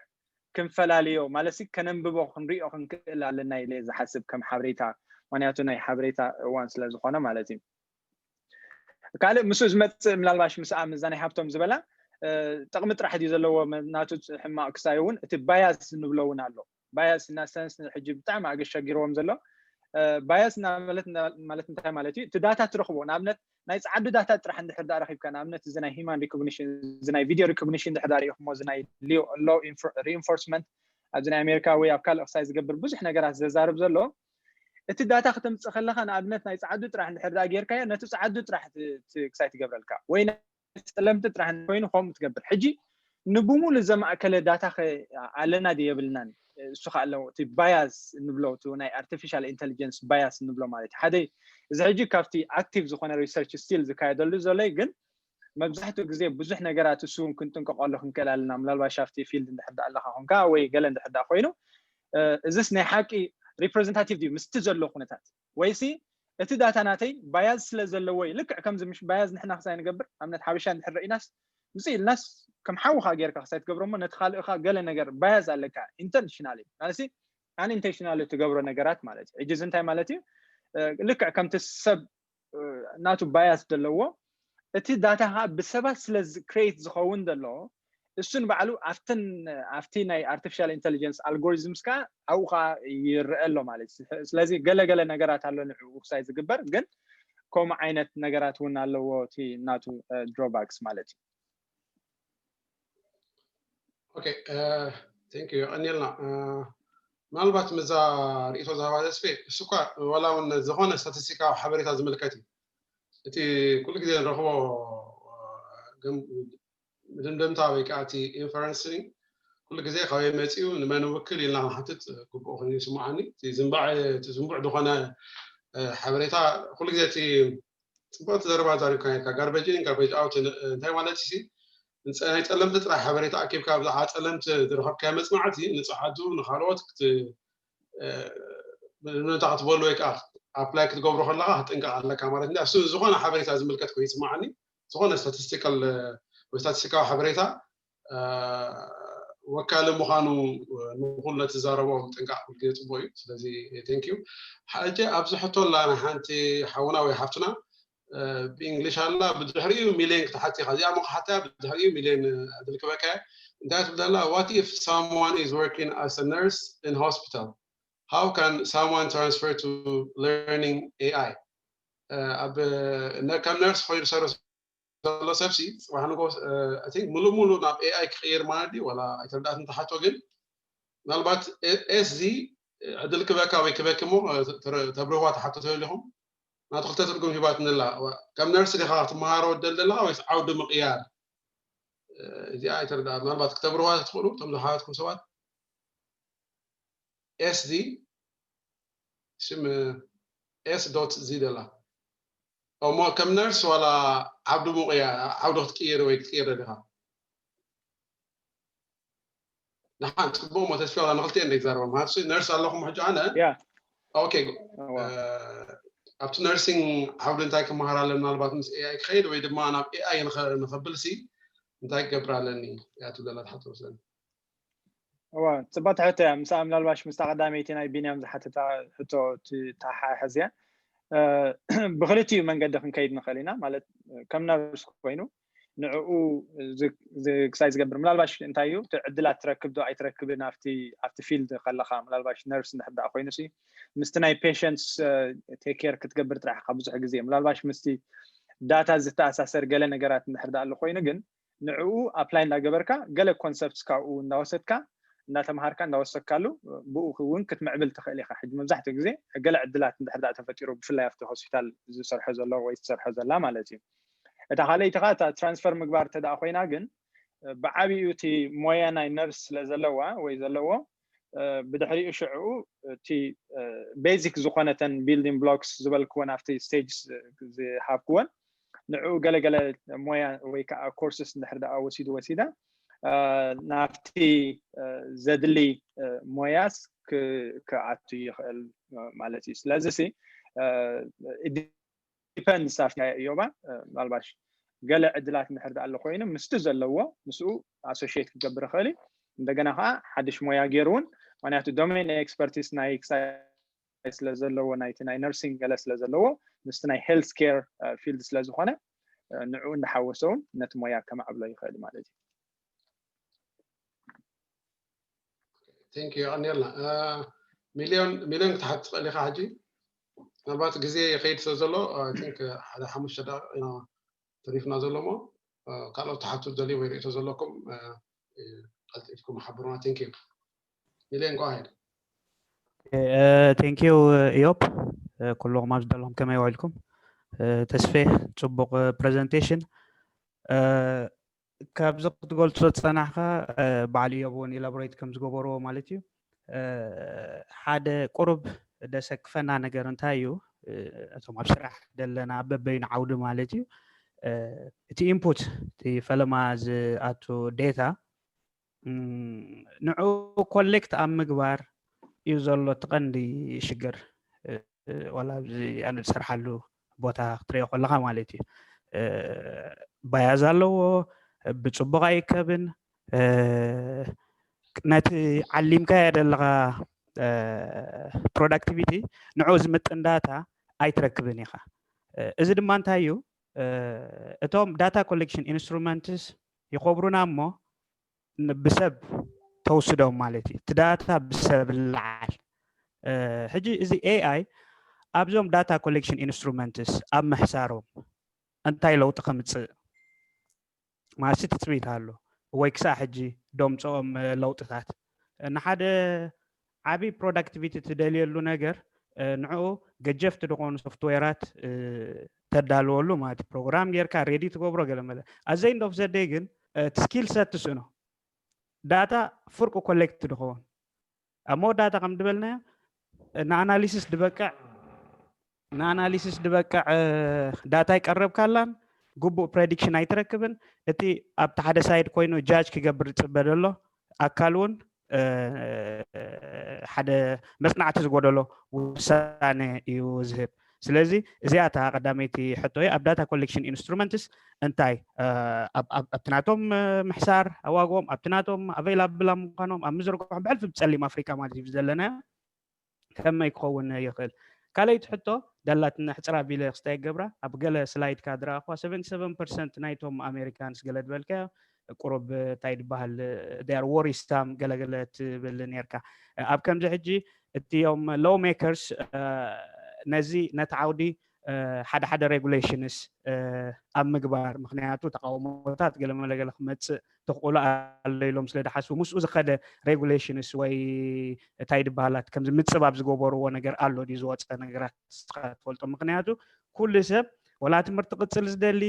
ክንፈላልዮ ማለት ሲ ከነንብቦ ክንሪኦ ክንክእል ኣለና ኢለ ዝሓስብ ከም ሓበሬታ፣ ምክንያቱ ናይ ሓበሬታ እዋን ስለ ዝኾነ ማለት እዩ። ካልእ ምስኡ ዝመፅእ ምናልባሽ ምስኣ ምዛ ናይ ሃብቶም ዝበላ ጥቕሚ ጥራሕ ድዩ ዘለዎ ናቱ ሕማቕ ክሳይ እውን እቲ bias ንብሎ እውን ኣሎ። Bias እና sense ሕጂ ብጣዕሚ ኣገሻጊርዎም ዘሎ። Bias ማለት እንታይ ማለት እዩ? እቲ ዳታ ትረኽቦ ንኣብነት ናይ ፃዓዱ ዳታ ጥራሕ እንድሕር ዳ ረኪብካ ንኣብነት እዚ ናይ human recognition፣ እዚ ናይ video recognition እንድሕር ዳ ሪኢኹሞ፣ እዚ ናይ reinforcement ኣብዚ ናይ ኣሜሪካ ወይ ኣብ ካልእ ክሳይ ዝገብር ብዙሕ ነገራት ዘዛርብ ዘሎ፣ እቲ ዳታ ክተምፅእ ከለካ ንኣብነት ናይ ፃዓዱ ጥራሕ እንድሕር ዳ ጌርካዮ ነቲ ፃዓዱ ጥራሕ ክሳይ ትገብረልካ ወይ ፀለምቲ ጥራሕ ኮይኑ ከምኡ ትገብር። ሕጂ ንብሙሉ ዘማእከለ ዳታ ኣለና ድ የብልናን? እሱ ከዓ ኣለዎ እቲ bias እንብሎ እቲ ናይ artificial intelligence bias እንብሎ ማለት እዩ። ሓደ እዚ ሕጂ ካብቲ active ዝኾነ research still ዝካየደሉ ዘሎ እዩ፣ ግን መብዛሕትኡ ግዜ ብዙሕ ነገራት እሱ እውን ክንጥንቀቀሉ ክንክእል ኣለና። ምናልባሽ ኣብቲ field እንድሕር ዳ ኣለካ ኮንካ ወይ ገለ እንድሕር ዳ ኮይኑ እዚስ ናይ ሓቂ representative ድዩ ምስቲ ዘሎ ኩነታት ወይሲ እቲ ዳታ ናተይ bias ስለ ዘለዎ እዩ። ልክዕ ከምዚ ምሽ bias ንሕና ክሳይ ንገብር ኣብነት ሓበሻ እንድሕር ረኢናስ ምጽእ ኢልናስ ከም ሓውኻ ጌርካ ክሳይ ትገብሮ እሞ ነቲ ካልእኻ ገለ ነገር bias ኣለካ intentional እዩ ማለት unintentional ትገብሮ ነገራት ማለት እዩ። ሕጂ እዚ እንታይ ማለት እዩ? ልክዕ ከምቲ ሰብ ናቱ bias ዘለዎ እቲ ዳታ ከዓ ብሰባት ስለ create ዝኸውን ዘሎ እሱ ንባዕሉ ኣብትን ኣብቲ ናይ artificial intelligence algorithms ከዓ ኣብኡ ከዓ ይረአ ኣሎ ማለት እዩ። ስለዚ ገለገለ ነገራት ኣሎ ንዕኡ ክሳይ ዝግበር ግን ከምኡ ዓይነት ነገራት እውን ኣለዎ እቲ ናቱ drawbacks ማለት እዩ። ኦኬ፣ thank you፣ የቐንየልና። ምናልባት ምዛ ርእቶ ዝሃባ ተስፌ እሱ እኳ ዋላ እውን ዝኾነ ስታቲስቲካዊ ሓበሬታ ዝምልከት እዩ። እቲ ኩሉ ግዜ ንረኽቦ መደምደምታ ወይ ከዓ እቲ inference ኩሉ ግዜ ካበይ መፂኡ ንመን ውክል ኢልና ክንሓትት ግቡእ ኮይኑ ይስምዓኒ። እቲ ዝንባዕ እቲ ዝንቡዕ ዝኾነ ሓበሬታ ኩሉ ግዜ እቲ ፅቡቅ ዘረባ ዛሪብካ ነርካ። Garbage in garbage out እንታይ ማለት እዩ? ናይ ፀለምቲ ጥራሕ ሓበሬታ ኣኪብካ ብዛዕባ ፀለምቲ ዝረኸብካዮ መፅናዕቲ ንፀዓዱ ንካልኦት ንታ ክትበሉ ወይ ከዓ apply ክትገብሩ ከለካ ክትጥንቀቅ ኣለካ ማለት እዩ። እሱ ዝኾነ ሓበሬታ ዝምልከት ኮይኑ ይስምዓኒ። ዝኾነ statistical ወይ ስታቲስቲካዊ ሓበሬታ ወካሊ ምዃኑ ንኩሉ ነቲ ዛረቦ ጥንቃቕ ኩሉ ግዜ ፅቡቅ እዩ። ስለዚ thank you። ሕጂ ኣብዚ ሕቶ ኣላ ናይ ሓንቲ ሓውና ወይ ሓፍትና ብእንግሊሽ ኣላ፣ ብድሕሪኡ ሚልዮን ክትሓቲ ኢኻ። እዚኣ ሞ ክሓታ ብድሕሪኡ ሚልዮን ኣድልክበካ እያ። እንታይ ትብል ኣላ? What if someone is working as a nurse in hospital? How can someone transfer to learning A I? ኣብ ከም ነርስ ኮይኑ ዝሰርሕ ዘሎ ሰብሲ ፅባሕ ንጎ ሙሉእ ሙሉእ ናብ ኤ ኣይ ክቅይር ማለት ድዩ? ዋላ ኣይተረዳእትን ትሓቶ፣ ግን ምናልባት ኤስ ዚ ዕድል ክበካ ወይ ክበኪ እሞ ተብርህዋ ትሓቶ ተደሊኹም። ናቱ ክልተ ትርጉም ሂባትንላ። ከም ነርስ ዲኻ ክትመሃሮ ደል ዘለኻ ወይስ ዓውዲ ምቅያር? እዚኣ ኣይተረዳ። ምናልባት ክተብርህዋ ትኽእሉ እቶም ዝሓተትኩም ሰባት። ኤስ ዚ ሽም ኤስ ዶት ዚ ደላ እሞ ከም ነርስ ዋላ ዓብዱ ሙቕያ ዓውዲ ክትቅይር ወይ ክትቅይር ደሊኻ? ንሓን ጽቡቕ ሞ ተስፋ ዋላ ንክልቲኤን ደ ይዛረባ ምሃርሲ ነርስ ኣለኹም ሕጂ ኣነ ያ ኦኬ ኣብቲ ነርሲንግ ዓውዲ እንታይ ክመሃር ኣለ ምናልባት ምስ ኤኣይ ክኸይድ ወይ ድማ ናብ ኤኣይ ንኸብል ሲ እንታይ ክገብር ኣለኒ እያ ትብለላ ትሓቶ መስለኒ እዋ ጽባተ ሕቶ እያ። ምስኣ ምናልባሽ ምስታ ቀዳመይቲ ናይ ቢንያም ዝሓተታ ሕቶ ተሓሕዝ እያ። ብክልቲኡ መንገዲ ክንከይድ ንኽእል ኢና። ማለት ከም ነርስ ኮይኑ ንዕኡ ክሳይ ዝገብር ምናልባሽ እንታይ እዩ እቲ ዕድላት ትረክብ ዶ ኣይትረክብን ኣብቲ ኣብቲ ፊልድ ከለኻ ምናልባሽ ነርስ እንድሕር ደኣ ኮይኑ ሲ ምስቲ ናይ ፔሸንትስ ቴክ ኬር ክትገብር ጥራሕ ካብ ብዙሕ ግዜ ምናልባሽ ምስቲ ዳታ ዝተኣሳሰር ገለ ነገራት እንድሕር ደኣ ኣሎ ኮይኑ ግን ንዕኡ ኣፕላይ እንዳገበርካ ገለ ኮንሰፕትስ ካብኡ እንዳወሰድካ እንዳተምሃርካ እንዳወሰድካሉ ብኡ እውን ክትምዕብል ትኽእል ኢኻ። ሕጂ መብዛሕትኡ ግዜ ገለ ዕድላት እንድሕር ደኣ ተፈጢሩ ብፍላይ ኣብቲ ሆስፒታል ዝሰርሖ ዘሎ ወይ ትሰርሖ ዘላ ማለት እዩ። እታ ካልኣይቲ ኸዓ እታ ትራንስፈር ምግባር እንተ ደኣ ኮይና ግን ብዓብኡ እቲ ሞያ ናይ ነርስ ስለ ዘለዋ ወይ ዘለዎ ብድሕሪኡ ሽዕኡ እቲ ቤዚክ ዝኾነተን ቢልዲንግ ብሎክስ ዝበልክወን ኣብቲ ስቴጅ ዝሃብክወን ንዕኡ ገለገለ ሞያ ወይ ከዓ ኮርስስ እንድሕር ደኣ ወሲዱ ወሲዳ ናብቲ ዘድሊ ሞያስ ክኣቱ ይኽእል ማለት እዩ። ስለዚ ሲ ዲፐንድስ ኣብቲ እዮባ ምናልባሽ ገለ ዕድላት እንድሕር ደኣ ኣሎ ኮይኑ ምስቲ ዘለዎ ምስኡ ኣሶሽየት ክገብር ይኽእል እዩ። እንደገና ከዓ ሓድሽ ሞያ ገይሩ እውን ምክንያቱ ዶሜን ኤክስፐርቲስ ናይ ክሳይ ስለ ዘለዎ ናይቲ ናይ ነርሲንግ ገለ ስለ ዘለዎ ምስቲ ናይ ሄልት ኬር ፊልድ ስለ ዝኾነ ንዕኡ እንዳሓወሰ እውን ነቲ ሞያ ከማዕብሎ ይኽእል ማለት እዩ። ቴንክ ዩ ኣኔልና ሚሊዮን ሚሊዮን ክትሓት ትኽእል ኢኻ ሕጂ ምናልባት ግዜ ይኸይድ ስለ ዘሎ ቲንክ ሓደ ሓሙሽተ ደቂቕ ኢና ተሪፍና ዘሎ ሞ ካልኦት ትሓቱ ደልዩ ወይ ርእቶ ዘለኩም ቀልጢፍኩም ሓብሩና ቴንክ ዩ ሚሊዮን go ahead ቴንክ ዩ ኢዮብ ኩልኹም ኣብዚ ዘለኹም ከመይ ውዒልኩም ተስፌ ፅቡቕ ፕሬዘንቴሽን ካብዚ ክትገልፆ ዝፀናሕካ በዓል እዮብ እውን ኢላቦሬት ከም ዝገበርዎ ማለት እዩ ሓደ ቁሩብ ደሰክፈና ነገር እንታይ እዩ እቶም ኣብ ስራሕ ዘለና ኣብ በበይኑ ዓውዲ ማለት እዩ እቲ ኢንፑት እቲ ፈለማ ዝኣቱ ዴታ ንዑ ኮሌክት ኣብ ምግባር እዩ ዘሎ እቲ ቀንዲ ሽግር ዋላ ኣብዚ ኣነ ዝሰርሓሉ ቦታ ክትሪኦ ከለካ ማለት እዩ ባያዝ ኣለዎ ብፅቡቅ ኣይከብን ነቲ ዓሊምካዮ ዘለካ productivity ንዑ ዝምጥን ዳታ ኣይትረክብን ኢካ እዚ ድማ እንታይ እዩ እቶም data collection instruments ይኸብሩና እሞ ብሰብ ተውስዶም ማለት እዩ እቲ ዳታ ብሰብ ለዓል ሕጂ እዚ ኤኣይ ኣብዞም data collection instruments ኣብ ምሕሳሮም እንታይ ለውጢ ከምፅእ ማለት ትፅቢት ኣሎ ወይ ክሳብ ሕጂ ደምፅኦም ለውጥታት ንሓደ ዓብይ productivity ትደልየሉ ነገር ንዕኡ ገጀፍቲ ዝኾኑ ሶፍትዌራት ተዳልወሉ ማለት ፕሮግራም ጌርካ ሬዲ ትገብሮ ገለ መለ ኣዘይ እንዶ ዘደይ ግን እቲ ስኪል ሰት ትስእኖ ዳታ ፍርቁ ኮሌክት ድኸውን ኣብ መወዳእታ ከም ዝበልናዮ ንኣናሊሲስ ዝበቅዕ ንኣናሊሲስ ዝበቅዕ ዳታ ይቀረብካላን ግቡእ ፕሬዲክሽን ኣይትረክብን እቲ ኣብቲ ሓደ ሳይድ ኮይኑ ጃጅ ክገብር ዝፅበ ዘሎ ኣካል እውን ሓደ መፅናዕቲ ዝጎደሎ ውሳነ እዩ ዝህብ ስለዚ እዚኣ እታ ቀዳመይቲ ሕቶ ኣብ data collection instruments እንታይ ኣብቲ ናቶም ምሕሳር ኣዋግኦም ኣብቲ ናቶም ኣቨይላብል ኣብ ምኳኖም ኣብ ምዝርግሖም ብሕልፊ ብፀሊም ኣፍሪቃ ማለት እዩ ዘለናዮ ከመይ ክኸውን ይኽእል ካልኣይቲ ሕቶ ደላትና ሕፅር ኣቢለ ክስታይ ገብራ ኣብ ገለ ስላይድካ ዝረኣኹዋ ሰቨንቲ ሰቨን ፐርሰንት ናይቶም ኣሜሪካንስ ገለ ዝበልካዮ ቁሩብ እንታይ ዝበሃል ር ወሪስታም ገለገለ ትብል ነርካ ኣብ ከምዚ ሕጂ እቲዮም ሎው ሜከርስ ነዚ ነቲ ዓውዲ ሓደ ሓደ ሬጉሌሽንስ ኣብ ምግባር ምክንያቱ ተቃውሞታት ገለመለገለ ክመፅእ ተኽእሎ ኣሎ ኢሎም ስለ ዝሓስቡ ምስኡ ዝኸደ ሬጉሌሽንስ ወይ እንታይ ዝበሃላት ከምዚ ምፅባብ ዝገበርዎ ነገር ኣሎ ድዩ ዝወፀ ነገራት ንስኻ ትፈልጦ ምክንያቱ ኩሉ ሰብ ወላ ትምህርቲ ቅፅል ዝደሊ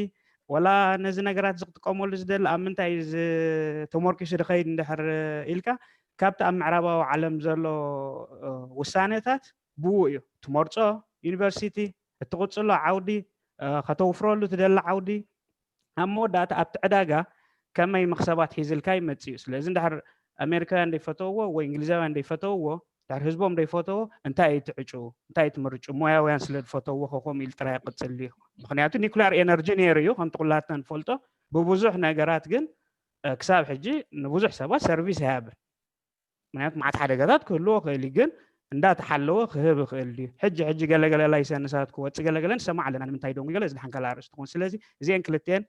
ወላ ነዚ ነገራት እዚ ክጥቀመሉ ዝደሊ ኣብ ምንታይ ተመርኪሱ ድኸይድ እንድሕር ኢልካ ካብቲ ኣብ ምዕራባዊ ዓለም ዘሎ ውሳኔታት ብኡ እዩ ትመርፆ ዩኒቨርሲቲ እትቕፅሎ ዓውዲ ከተውፍረሉ ትደሊ ዓውዲ ኣብ መወዳእታ ኣብቲ ዕዳጋ ከመይ መክሰባት ሒዝልካ ይመፅእ እዩ ስለዚ እንድሕር ኣሜሪካውያን ዘይፈተውዎ ወይ እንግሊዛውያን ዘይፈተውዎ ድሕር ህዝቦም ዘይፈተዎ እንታይ እዩ ትዕጭው እንታይ እዩ ትምርጭው ሞያውያን ስለ ዝፈተውዎ ከኮም ኢሉ ጥራይ ይቅፅል እዩ ምክንያቱ ኒኩሊር ኤነርጂ ነይሩ እዩ ከምቲ ኩላትና ንፈልጦ ብብዙሕ ነገራት ግን ክሳብ ሕጂ ንብዙሕ ሰባት ሰርቪስ ኣይሃብን ምክንያቱ መዓት ሓደጋታት ክህልዎ ክእል ግን እንዳተሓለወ ክህብ ይኽእል ድዩ ሕጂ ሕጂ ገለገለ ላይሰንሳት ክወፅ ገለገለ ንሰማዕ ኣለና ንምንታይ ደንጉ ገለ ዝድሓን ካልኣ ርእሲ ትኾን ስለዚ እዚአን ክልተን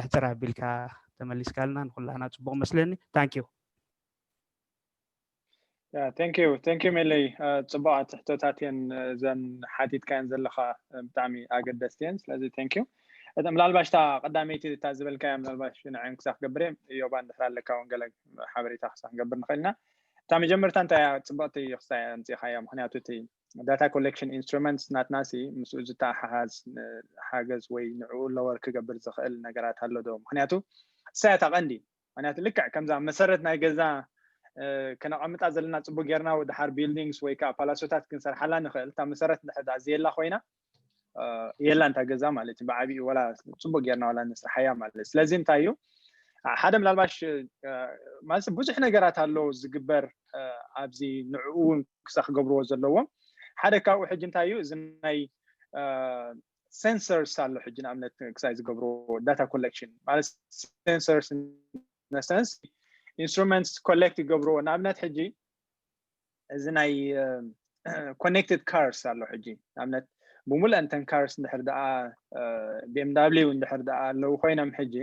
ሕፅር ኣቢልካ ተመሊስካልና ንኩላና ፅቡቅ መስለኒ ታንኪዩ ቴንኪዩ ቴንኪዩ ሜለይ ፅቡቃት ሕቶታት እየን እዘን ሓቲትካየን ዘለካ ብጣዕሚ ኣገደስቲ እየን ስለዚ ቴንኪዩ ምናልባሽ እታ ቀዳመይቲ እታ ዝበልካያ ምናልባሽ ንዕን ክሳብ ክገብር እየ፣ እዮባ እንድሕር ኣለካ እውን ገለ ሓበሬታ ክሳብ ክንገብር ንኽእል ኢና። እታ መጀመርታ እንታይ እያ? ፅብቕቲ ክሳይ ኣምፂእኻያ። ምክንያቱ እቲ data collection instruments ናትና ሲ ምስኡ ዝተሓሓዝ ሓገዝ ወይ ንዕኡ lower ክገብር ዝኽእል ነገራት ኣሎ ዶ? ምክንያቱ እሳ እያ እታ ቀንዲ። ምክንያቱ ልክዕ ከምዛ መሰረት ናይ ገዛ ከነቐምጣ ዘለና ፅቡቅ ጌርና ድሓር buildings ወይ ከዓ ፓላሶታት ክንሰርሓላ ንኽእል። እታ መሰረት እንድሕር ደኣ ዘየላ ኮይና የላን እታ ገዛ ማለት እዩ። ብዓብኡ ወላ ፅቡቅ ጌርና ወላ ንስርሓያ ማለት። ስለዚ እንታይ እዩ ሓደ ምናልባሽ ማለት ብዙሕ ነገራት ኣሎ ዝግበር ኣብዚ ንዕኡ እውን ክሳ ክገብርዎ ዘለዎም። ሓደ ካብኡ ሕጂ እንታይ እዩ እዚ ናይ sensors ኣሎ ሕጂ ንኣብነት ክሳይ ዝገብርዎ data collection ማለት sensors in a sense instruments collect ይገብርዎ። ንኣብነት ሕጂ እዚ ናይ connected cars ኣሎ ሕጂ ንኣብነት ብሙሉእ እንተን cars እንድሕር ደኣ B M W እንድሕር ደኣ ኣለዉ ኮይኖም ሕጂ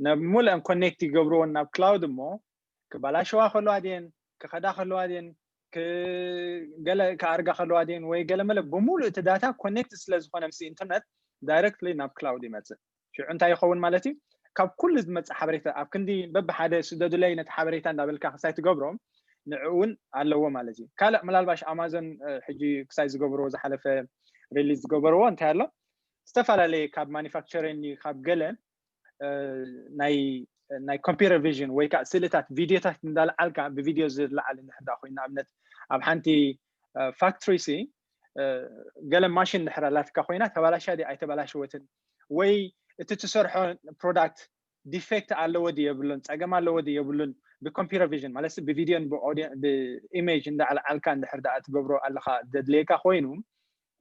ናብ ሙሉእን connect ይገብርዎን ናብ cloud እሞ ክባላሸዋ ከለዋ ድየን ክኸዳ ከለዋ ድየን ገለ ክኣርጋ ከለዋ ድየን ወይ ገለ መለ ብሙሉእ እቲ data connect ስለ ዝኾነ ምስ internet directly ናብ cloud ይመፅእ። ሽዑ እንታይ ይኸውን ማለት እዩ? ካብ ኩሉ ዝመፅእ ሓበሬታ ኣብ ክንዲ በብሓደ ስደዱለይ ነቲ ሓበሬታ እንዳበልካ ክሳይ ትገብሮም ንዕኡ እውን ኣለዎ ማለት እዩ። ካልእ ምናልባሽ ኣማዞን ሕጂ ክሳይ ዝገብርዎ ዝሓለፈ release ዝገበርዎ እንታይ ኣሎ ዝተፈላለየ ካብ manufacturing ካብ ገለ ናይ ናይ computer vision ወይ ከዓ ስእልታት ቪዲዮታት እንዳልዓልካ ብቪዲዮ ዝለዓል እንድሕር ደኣ ኮይኑ ንኣብነት ኣብ ሓንቲ factory ሲ ገለ ማሽን እንድሕር ኣላትካ ኮይና ተባላሽያ ድያ ኣይተባላሸወትን ወይ እቲ ትሰርሖ product defect ኣለዎ ድዩ የብሉን ፀገም ኣለዎ ድዩ የብሉን ብ computer vision ማለት ብቪዲዮን ብ image እንዳልዓልካ እንድሕር ደኣ ትገብሮ ኣለኻ ዘድልየካ ኮይኑ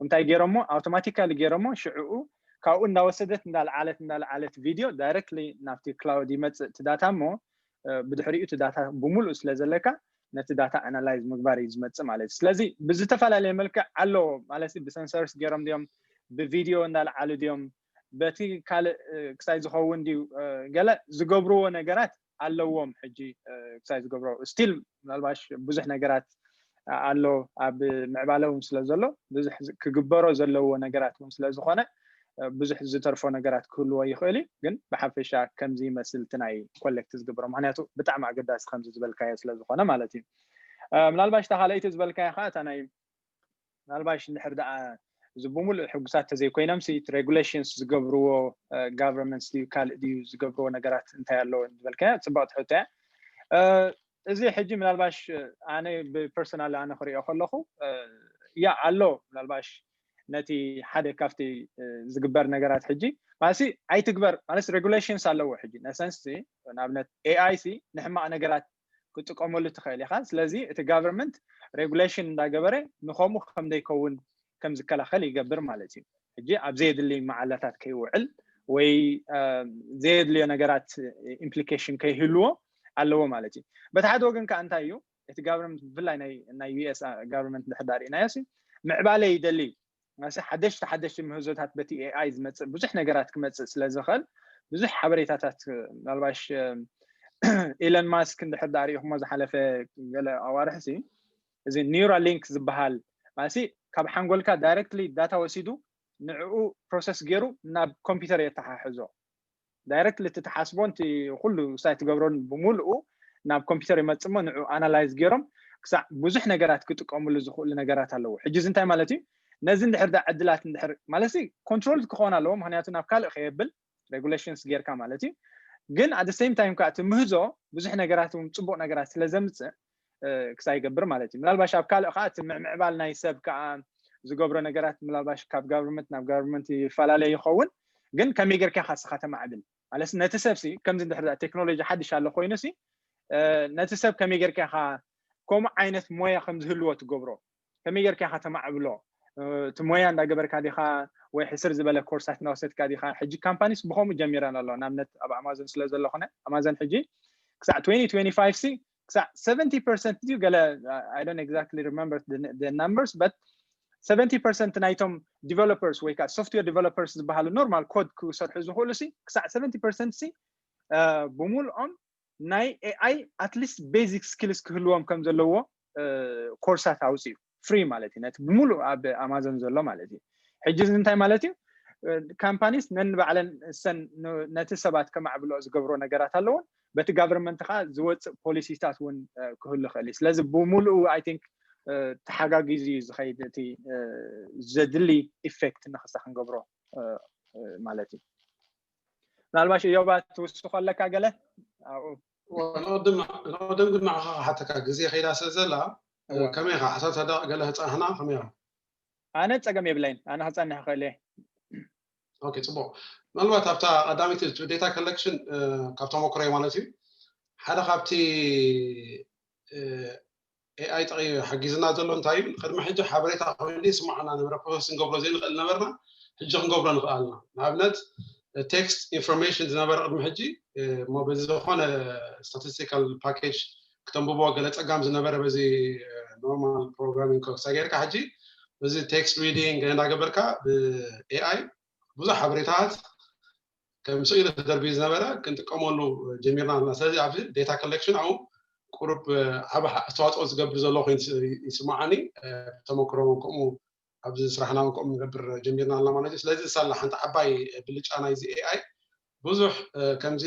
እንታይ ገይሮሞ automatically ገይሮሞ ሽዕኡ ካብኡ እንዳወሰደት እንዳልዓለት እንዳልዓለት ቪዲዮ directly ናብቲ cloud ይመፅእ እቲ data እሞ ብድሕሪኡ እቲ data ብሙሉእ ስለ ዘለካ ነቲ data analyze ምግባር እዩ ዝመፅእ ማለት እዩ። ስለዚ ብዝተፈላለየ መልክዕ ኣለዎ ማለት ብ sensors ገይሮም ድዮም ብቪዲዮ እንዳልዓሉ ድዮም በቲ ካልእ ክሳይ ዝኸውን ድዩ ገለ ዝገብርዎ ነገራት ኣለዎም ሕጂ ክሳይ ዝገብሮ still ምናልባሽ ብዙሕ ነገራት ኣሎ ኣብ ምዕባለ እውን ስለ ዘሎ ብዙሕ ክግበሮ ዘለዎ ነገራት እውን ስለ ዝኾነ ብዙሕ ዝተርፎ ነገራት ክህልዎ ይኽእል እዩ። ግን ብሓፈሻ ከምዚ ይመስል እቲ ናይ collect ዝግበሮ ምክንያቱ ብጣዕሚ ኣገዳሲ ከምዚ ዝበልካዮ ስለ ዝኾነ ማለት እዩ። ምናልባሽ እታ ካልኣይቲ ዝበልካዮ ከዓ እታ ናይ ምናልባሽ እንድሕር ደኣ እዚ ብምሉእ ሕጉሳት ተዘይኮይኖም ሲ regulations ዝገብርዎ governments ድዩ ካልእ ድዩ ዝገብርዎ ነገራት እንታይ ኣለዎ ዝበልካዮ ፅብቕቲ ሕቶ እያ። እዚ ሕጂ ምናልባሽ ኣነ ብ personal ኣነ ክሪኦ ከለኹ ያ ኣሎ ምናልባሽ ነቲ ሓደ ካብቲ ዝግበር ነገራት ሕጂ ማለት ኣይትግበር ማለት regulations ኣለዎ ሕጂ in a sense ንኣብነት AI ሲ ንሕማቕ ነገራት ክጥቀመሉ ትኽእል ኢኻ። ስለዚ እቲ government regulation እንዳገበረ ንኸምኡ ከም ዘይከውን ከም ዝከላኸል ይገብር ማለት እዩ። ሕጂ ኣብ ዘየድሊ መዓላታት ከይውዕል ወይ ዘየድልዮ ነገራት implication ከይህልዎ ኣለዎ ማለት እዩ። በቲ ሓደ ወገን ከዓ እንታይ እዩ እቲ government ብፍላይ ናይ US government እንድሕር ዳኣ ርኢናዮ ምዕባለ ይደሊ እዩ። ሓደሽቲ ሓደሽቲ ምህዞታት በቲ AI ዝመፅእ ብዙሕ ነገራት ክመፅእ ስለ ዝኽእል ብዙሕ ሓበሬታታት ምናልባሽ Elon Musk እንድሕር ዳኣ ርኢኹሞ ዝሓለፈ ገለ ኣዋርሕ ሲ እዚ Neuralink ዝበሃል ማለት ካብ ሓንጎልካ directly data ወሲዱ ንዕኡ process ገይሩ ናብ computer የተሓሕዞ። Directly እቲ ትሓስቦ ንቲ ኩሉ ሳይ ትገብሮን ብምሉኡ ናብ computer ይመፅእ እሞ ንዕኡ analyze ገይሮም ክሳዕ ብዙሕ ነገራት ክጥቀምሉ ዝኽእሉ ነገራት ኣለዉ። ሕጂ እዚ እንታይ ማለት እዩ? ነዚ እንድሕር ዳ ዕድላት እንድሕር ማለት control ክኸውን ኣለዎ፣ ምክንያቱ ናብ ካልእ ከየብል regulations ጌርካ ማለት እዩ። ግን at the same time ከዓ እቲ ምህዞ ብዙሕ ነገራት እውን ፅቡቅ ነገራት ስለ ዘምፅእ ክሳይ ይገብር ማለት እዩ። ምናልባሽ ኣብ ካልእ ከዓ እቲ ምዕምዕባል ናይ ሰብ ከዓ ዝገብሮ ነገራት ምናልባሽ ካብ government ናብ government ይፈላለ ይኸውን። ግን ከመይ ጌርካ ኢኻ ንስኻ ተማዕብል ማለት ነቲ ሰብ ሲ ከምዚ እንድሕር ዳ ቴክኖሎጂ ሓድሽ ኣሎ ኮይኑ ሲ ነቲ ሰብ ከመይ ጌርካ ኢኻ ከምኡ ዓይነት ሞያ ከም ዝህልዎ ትገብሮ? ከመይ ጌርካ ኢኻ ተማዕብሎ? እቲ ሞያ እንዳገበርካ ዲኻ ወይ ሕስር ዝበለ ኮርሳት እናወሰድካ ዲኻ? ሕጂ companies ብኸምኡ ጀሚረን ኣለዋ። ንኣብነት ኣብ ኣማዞን ስለ ዘሎ ኾነ ኣማዞን ሕጂ ክሳዕ twenty twenty-five ሲ ክሳዕ seventy percent ድዩ ገለ I don't exactly remember the, the numbers but seventy percent ናይቶም developers ወይ ከዓ software developers ዝበሃሉ normal code ክሰርሑ ዝኽእሉ ሲ ክሳዕ seventy percent ሲ ብምሉኦም ናይ AI at least basic skills ክህልዎም ከም ዘለዎ ኮርሳት ኣውፅኡ free ማለት እዩ። ነቲ ብምሉእ ኣብ ኣማዞን ዘሎ ማለት እዩ። ሕጂ እዚ እንታይ ማለት እዩ? companies ነንባዕለን እሰን ነቲ ሰባት ከማዕብሎ ዝገብሮ ነገራት ኣለውን። በቲ government ከዓ ዝወፅእ policyታት እውን ክህሉ ይኽእል እዩ። ስለዚ ብምሉኡ I think ተሓጋጊዙ እዩ ዝኸይድ እቲ ዘድሊ effect ንክሳ ክንገብሮ ማለት እዩ። ምናልባሽ እዮባ ትውስኮ ኣለካ ገለ ኣብኡ? ንቅድም ግን ንዓኻ ክሓተካ፣ ግዜ ከይዳ ስለ ዘላ ከመይ ኢኻ? ዓሰርተ ደቂቕ ገለ ክፀንሕና ከመይ ኢኻ? ኣነ ፀገም የብለይን፣ ኣነ ክፀንሕ ክእል እየ። ኦኬ፣ ፅቡቅ። ምናልባት ኣብታ ቀዳሚት data collection ካብ ተመክሮይ ማለት እዩ፣ ሓደ ካብቲ AI ጠቒ ሓጊዝና ዘሎ እንታይ እዩ፣ ቅድሚ ሕጂ ሓበሬታ ኮይኑ ይስማዓና ነበረ፣ process ክንገብሮ ዘይንኽእል ነበርና፣ ሕጂ ክንገብሮ ንኽእል ኣለና። ንኣብነት text information ዝነበረ ቅድሚ ሕጂ እሞ በዚ ዝኾነ statistical package ክተንብቦ ገለ ፀጋም ዝነበረ በዚ normal programming ኮክሳ ጌርካ ሕጂ በዚ text reading ገለ እንዳገበርካ ብ AI ብዙሕ ሓበሬታት ከም ስእሊ ተደርቢ ዝነበረ ክንጥቀመሉ ጀሚርና ኣለና። ስለዚ ኣብዚ data collection ኣብኡ ቁሩብ ዓቢ ኣስተዋፅኦ ዝገብር ዘሎ ኮይኑ ይስማዓኒ። ተመክሮ እውን ከምኡ ኣብዚ ስራሕና እውን ከምኡ ንገብር ጀሚርና ኣለና ማለት እዩ። ስለዚ ሳላ ሓንቲ ዓባይ ብልጫ ናይዚ AI ብዙሕ ከምዚ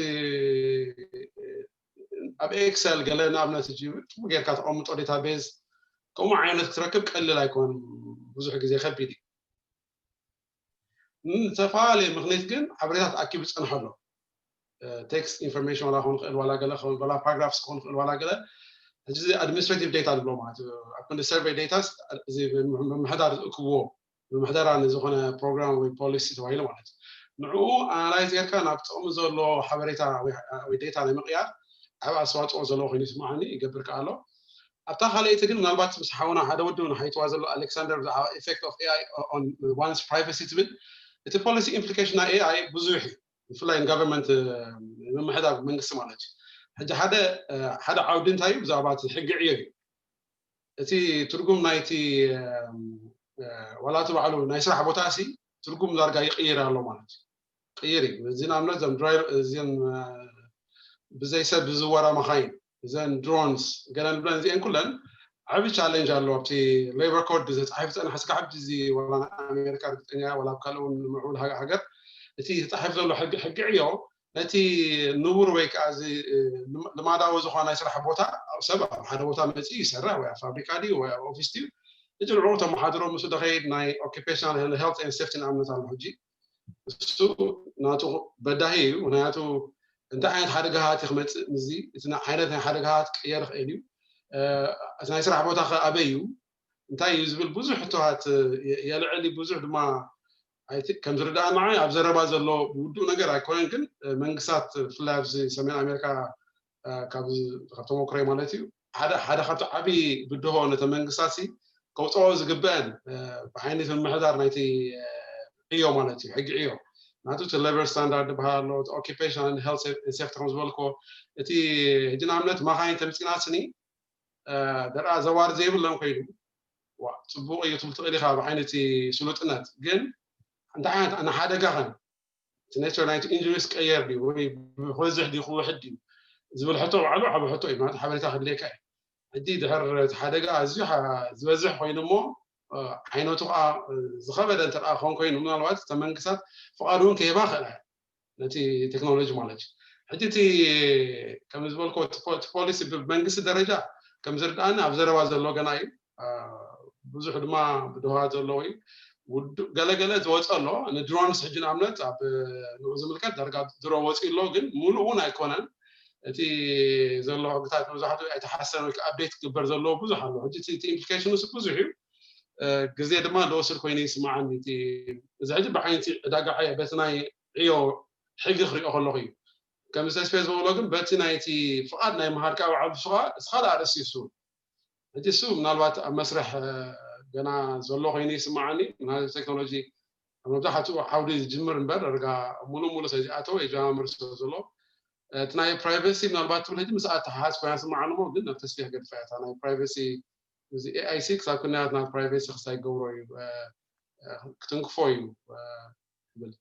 ኣብ ኤክሰል ገለ ንኣብነት ሕጂ ጽቡቅ ጌርካ ተቐምጦ database ከምኡ ዓይነት ክትረክብ ቀሊል ኣይኮን፣ ብዙሕ ግዜ ከቢድ እዩ። ንዝተፈላለየ ምክንያት ግን ሓበሬታት ኣኪቡ ዝጸንሐ ኣሎ። Text information ዋላ ክኸውን ይኽእል ዋላ ገለ ክኸውን ዋላ paragraphs ክኸውን ይኽእል ዋላ ገለ ሕጂ administrative data ንብሎ ማለት እዩ። ኣብ ክንዲ survey data እዚ ምምሕዳር ዝእክብዎ ምምሕዳራ ንዝኾነ program ወይ policy ተባሂሉ ማለት እዩ። ንዕኡ analyze ጌርካ ናብ ጥቕሚ ዘሎ ሓበሬታ ወይ data ናይ ምቕያር ዓብ ኣስተዋፅኦ ዘለዎ ኮይኑ ይስማዓኒ ይገብር ከኣ ኣሎ። ኣብታ ካልኣይቲ ግን ምናልባት ምስ ሓውና ሓደ ወዲ ንሓይትዋ ዘሎ ኣሌክሳንደር ብዛዕባ effect of AI on one's privacy ትብል እቲ policy implication ናይ AI ብዙሕ እዩ። ብፍላይ government ምምሕዳር መንግስቲ ማለት እዩ። ሕጂ ሓደ ሓደ ዓውዲ እንታይ እዩ ብዛዕባ እቲ ሕጊ ዕዮ እዩ። እቲ ትርጉም ናይቲ ዋላ እቲ ባዕሉ ናይ ስራሕ ቦታ ሲ ትርጉም ዳርጋ ይቅይር ኣሎ ማለት እዩ። ቅይር እዩ። እዚ ንኣብነት እዞም ድራይቨር እዚኦም ብዘይ ሰብ ዝዝወራ መኻይን እዘን drones ገለ ንብለን እዚአን ኩለን ዓቢ challenge ኣለዎ ኣብቲ labor code ተጻሒፉ ዝጸንሐ ስጋዕ ሕጂ እዚ ዋላ ናይ ኣሜሪካ ርግጸኛ ዋላ ኣብ ካልእ እውን ምዕቡል ሃገር እቲ ተጻሒፉ ዘሎ ሕጊ ዕዮ ነቲ ንቡር ወይ ከዓ እዚ ልማዳዊ ዝኾነ ናይ ስራሕ ቦታ ሰብ ኣብ ሓደ ቦታ መፂኡ ይሰርሕ ወይ ኣብ ፋብሪካ ድዩ ወይ ኣብ ኦፊስ ድዩ እቲ ንዕኡ ተመሓድሮ ምስ ደኸይድ ናይ occupational health and safety ንኣብነት ኣሎ ሕጂ እሱ ናቱ በዳሂ እዩ። ምክንያቱ እንታይ ዓይነት ሓደጋታት ክመፅእ ምስዚ እቲ ዓይነት ናይ ሓደጋታት ክቅየር ይኽእል እዩ። እቲ ናይ ስራሕ ቦታ ከ ኣበይ እዩ እንታይ እዩ ዝብል ብዙሕ ሕቶታት የልዕል ብዙሕ ድማ ከም ዝርዳእ ንዓይ ኣብ ዘረባ ዘሎ ውዱእ ነገር ኣይኮነን ግን መንግስታት ብፍላይ ኣብዚ ሰሜን ኣሜሪካ ካብ ተመክሮይ ማለት እዩ ሓደ ሓደ ካብቲ ዓብዪ ብድሆ ነተ መንግስታት ከውፅኦ ዝግበአን ብዓይነት ምምሕዳር ናይቲ ዕዮ ማለት እዩ ሕጊ ዕዮ ናቱ እቲ labor standard ዝበሃል ኣሎ occupational health safety ከም ዝበልኮ እቲ ሕጂ ንኣብነት መኻይን ተምፂና ስኒ ደርኣ ዘዋሪ ዘይብለን ኮይኑ ፅቡቅ እዩ ትብል ትኽእል ኢኻ ብዓይነቲ ስሉጥነት ግን እንታይ ዓይነት ንሓደጋ ኸን እቲ nature ናይቲ injuries ቀየር ድዩ ወይ ክበዝሕ ድዩ ክውሕድ ድዩ ዝብል ሕቶ ባዕሉ ዓብ ሕቶ እዩ ማለት ሓበሬታ ክድልየካ እዩ ሕጂ ድሕር እቲ ሓደጋ ኣዝዩ ዝበዝሕ ኮይኑ እሞ ዓይነቱ ከዓ ዝኸበደ እንተ ክኾን ኮይኑ ምናልባት እተ መንግስታት ፍቃድ እውን ከይባ ክእላ ነቲ ቴክኖሎጂ ማለት እዩ ሕጂ እቲ ከም ዝበልኮ እቲ ፖሊሲ ብመንግስቲ ደረጃ ከም ዝርድኣኒ ኣብ ዘረባ ዘሎ ገና እዩ ብዙሕ ድማ ብድሆ ዘለዎ እዩ ገለገለ ዝወፀ ኣሎ ንድሮንስ ሕጂ ንኣብነት ኣብ ንኡ ዝምልከት ዳርጋ ድሮ ወፂኡ ኣሎ ግን ሙሉእ እውን ኣይኮነን እቲ ዘሎ ሕግታት መብዛሕትኡ ኣይተሓሰን ወይ update ክግበር ዘለዎ ብዙሕ ኣሎ ሕጂ እቲ implication ስ ብዙሕ እዩ ግዜ ድማ ዝወስድ ኮይኑ ይስማዓኒ እዚ ሕጂ ብዓይነቲ ዕዳጋ ዕዮ በቲ ናይ ዕዮ ሕጊ ክሪኦ ከለኹ እዩ ከም ዝተስፈ ዝበሎ ግን በቲ ናይቲ ፍቓድ ናይ መሃር ቃ ባዓሉ ስኻ እስኻ ኣርእሲ እሱ ሕጂ እሱ ምናልባት ኣብ መስርሕ ገና ዘሎ ኮይኑ ይስማዓኒ ምናልባት ቴክኖሎጂ ኣብ መብዛሕትኡ ዓውዲ ዝጅምር እምበር ርጋ ሙሉእ ሙሉእ ስለዚኣተወ የጀማምር ስለ ዘሎ እቲ ናይ privacy ምናልባት ትብል ሕጂ ምስ ኣተሓሓዝ ኮይና ስማዓኒ ሞ ግን ናብ ተስፊሕ ገድፋ እያ ናይ privacy እዚ AI ሲ ክሳብ ክንያት ናብ privacy ክሳይ ገብሮ እዩ ክትንክፎ እዩ ብል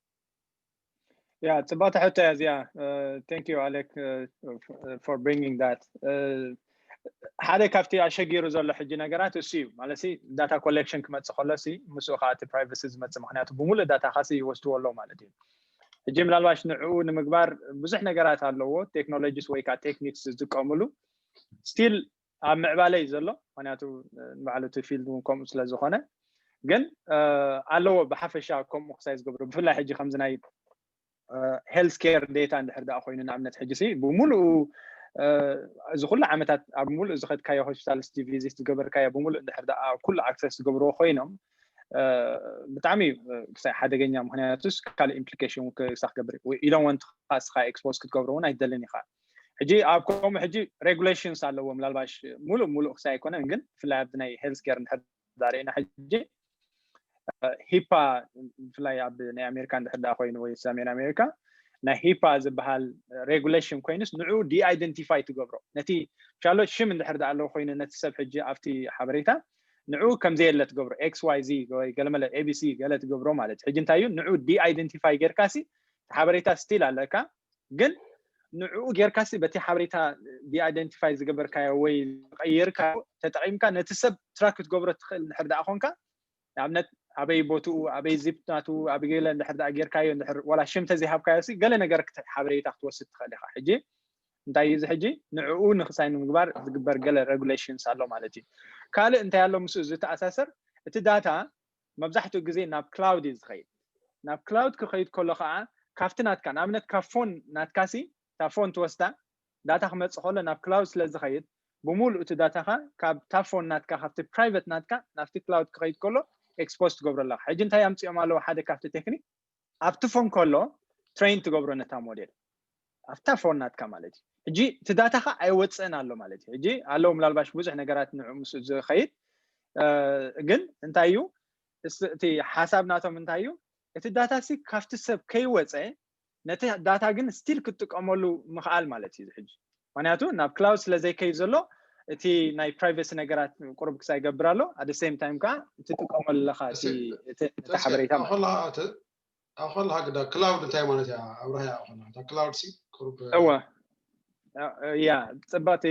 ያ ፅባተ ሕቶ እያ እዚኣ thank you Alec for bringing that ሓደ ካብቲ ኣሸጊሩ ዘሎ ሕጂ ነገራት እሱ እዩ ማለት ሲ data collection ክመፅእ ከሎ ሲ ምስኡ ከዓ እቲ privacy ዝመፅእ ምክንያቱ ብምሉእ data ካ ሲ ይወስድዎ ኣለዉ ማለት እዩ። ሕጂ ምናልባሽ ንዕኡ ንምግባር ብዙሕ ነገራት ኣለዎ፣ technologies ወይ ከዓ techniques ዝጥቀምሉ still ኣብ ምዕባለ እዩ ዘሎ ምክንያቱ ንባዕሉ እቲ field እውን ከምኡ ስለ ዝኾነ ግን ኣለዎ ብሓፈሻ ከምኡ ክሳይ ዝገብሩ ብፍላይ ሕጂ ከምዚ ናይ health care data እንድሕር ደኣ ኮይኑ ንኣብነት ሕጂ ሲ ብምሉኡ እዚ ኩሉ ዓመታት ኣብ ምሉእ ዝኸድካዮ hospital visit ዝገበርካዮ ብምሉእ እንድሕር ደኣ ኩሉ access ዝገብርዎ ኮይኖም ብጣዕሚ እዩ ክሳይ ሓደገኛ ምክንያቱስ ካልእ implication ክሳ ክገብር ኢሎም ወንት ስኻ expose ክትገብሮ እውን ኣይደልን ኢኻ። ሕጂ ኣብ ከምኡ ሕጂ regulations ኣለዎ ምላልባሽ ሙሉእ ሙሉእ ክሳይ ኣይኮነን ግን ብፍላይ ኣብዚ ናይ health care እንድሕር ዳርእና ሕጂ ሂፓ ብፍላይ ኣብ ናይ ኣሜሪካ እንድሕር ደኣ ኮይኑ ወይ ሰሜን ኣሜሪካ ናይ ሂፓ ዝበሃል regulation ኮይኑስ ንዑ de-identify ትገብሮ ነቲ ቻሎ ሽም እንድሕር ደኣ ኣለዎ ኮይኑ ነቲ ሰብ ሕጂ ኣብቲ ሓበሬታ ንዑ ከምዘየለ ትገብሮ xyz ወይ ገለመለ abc ገለ ትገብሮ ማለት ሕጂ እንታይ እዩ ንዑ de-identify ጌርካሲ ሓበሬታ still ኣለካ ግን ንዕኡ ጌርካሲ በቲ ሓበሬታ de-identify ዝገበርካዮ ወይ ዝቀየርካ ተጠቂምካ ነቲ ሰብ track ክትገብሮ ትኽእል እንድሕር ደኣ ኮንካ ንኣብነት ኣበይ ቦትኡ ኣበይ zip ናቱ ኣብ ገለ እንድሕር ደኣ ጌርካዮ እንድሕር ዋላ ሽም ተዘይሃብካዮ ሲ ገለ ነገር ክት- ሓበሬታ ክትወስድ ትኽእል ኢኻ ሕጂ እንታይ እዩ እዚ ሕጂ ንዕኡ ንክሳይ ንምግባር ዝግበር ገለ regulations ኣሎ ማለት እዩ ካልእ እንታይ ኣሎ ምስኡ ዝተኣሳሰር እቲ data መብዛሕትኡ ግዜ ናብ cloud እዩ ዝኸይድ ናብ cloud ክኸይድ ከሎ ከዓ ካብቲ ናትካ ንኣብነት ካብ phone ናትካ ሲ ካብ phone ትወስዳ data ክመፅእ ከሎ ናብ cloud ስለ ዝኸይድ ብምሉእ እቲ data ኻ ካብ ታ phone ናትካ ካብቲ private ናትካ ናብቲ cloud ክኸይድ ከሎ expose ትገብሮ ኣለካ ሕጂ እንታይ ኣምፅኦም ኣለዎ ሓደ ካብቲ technique ኣብቲ phone ከሎ train ትገብሮ ነታ model ኣብታ phone ናትካ ማለት እዩ ሕጂ እቲ data ኻ ኣይወፅእን ኣሎ ማለት እዩ ሕጂ ኣለዉ ምናልባሽ ብዙሕ ነገራት ንዑ ምስ ዝኸይድ ግን እንታይ እዩ እቲ ሓሳብ ናቶም እንታይ እዩ እቲ data ሲ ካብቲ ሰብ ከይወፀ ነቲ data ግን still ክትጥቀመሉ ምኽኣል ማለት እዩ ሕጂ ምክንያቱ ናብ cloud ስለ ዘይከይድ ዘሎ እቲ ናይ privacy ነገራት ቁሩብ ክሳይ ይገብር ኣሎ at the same time ከዓ ትጥቀመሉ ኣለካ እቲ ሓበሬታ ኣብ ከለካ ግዳ cloud እንታይ ማለት እያ ኣብርሃያ ከለካ cloud ሲ ቁሩብ እወ ያ ፅባቲ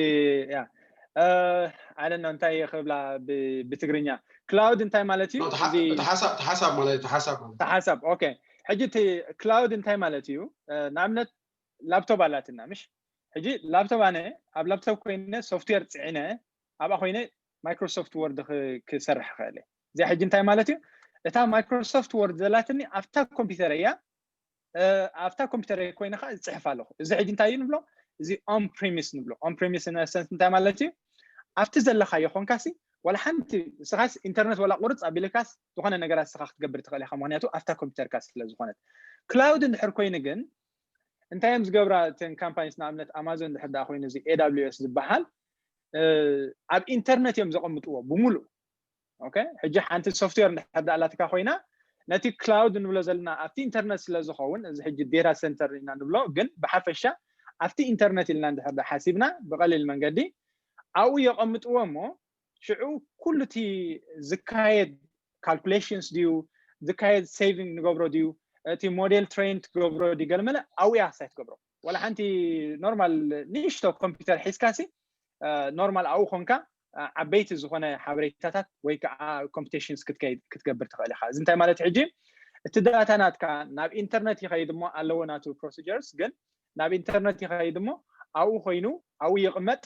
ያ ኣለ እንታይ ክብላ ብትግርኛ cloud እንታይ ማለት እዩ ተሓሳብ ማለት ተሓሳብ ማለት ተሓሳብ okay ሕጂ እቲ cloud እንታይ ማለት እዩ ንኣብነት laptop ኣላትና ምሽ ሕጂ laptop ኣነ ኣብ laptop ኮይነ software ፅዒነ ኣብኣ ኮይነ Microsoft Word ክሰርሕ ክኽእል እየ እዚኣ ሕጂ እንታይ ማለት እዩ እታ Microsoft Word ዘላትኒ ኣብታ ኮምፒውተር እያ ኣብታ ኮምፒውተር ኮይነ ከዓ ዝፅሕፍ ኣለኹ እዚ ሕጂ እንታይ እዩ ንብሎ እዚ on premise ንብሎ on premise in essence እንታይ ማለት እዩ ኣብቲ ዘለካዮ ኮንካሲ ዋላ ሓንቲ ስኻስ ኢንተርነት ዋላ ቁርፅ ኣቢልካስ ዝኾነ ነገራት ስኻ ክትገብር ትኽእል ኢኻ ምክንያቱ ኣብታ ኮምፒውተርካ ስለ ዝኾነት cloud እንድሕር ኮይኑ ግን እንታይ እዮም ዝገብራ እተን companies ንኣብነት ኣማዞን እንድሕር ደኣ ኮይኑ እዚ AWS ዝበሃል ኣብ ኢንተርነት እዮም ዘቐምጥዎ ብምሉእ okay ሕጂ ሓንቲ software እንድሕር ደኣ ኣላትካ ኮይና ነቲ cloud ንብሎ ዘለና ኣብቲ ኢንተርነት ስለ ዝኸውን እዚ ሕጂ data center ኢና ንብሎ ግን ብሓፈሻ ኣብቲ ኢንተርነት ኢልና እንድሕር ደኣ ሓሲብና ብቐሊል መንገዲ ኣብኡ የቐምጥዎ እሞ ሽዑ ኩሉ እቲ ዝካየድ calculations ድዩ ዝካየድ saving ንገብሮ ድዩ እቲ model train ትገብሮ ድዩ ገለመለ ኣብኡ እያ ክሳይ ትገብሮ ዋላ ሓንቲ normal ንእሽቶ ኮምፒውተር ሒዝካሲ normal ኣብኡ ኮንካ ዓበይቲ ዝኾነ ሓበሬታታት ወይ ከዓ computations ክትገብር ትኽእል ኢኻ እዚ እንታይ ማለት ሕጂ እቲ data ናትካ ናብ ኢንተርነት ይኸይድ እሞ ኣለዎ ናቱ procedures ግን ናብ ኢንተርነት ይኸይድ እሞ ኣብኡ ኮይኑ ኣብኡ ይቕመጥ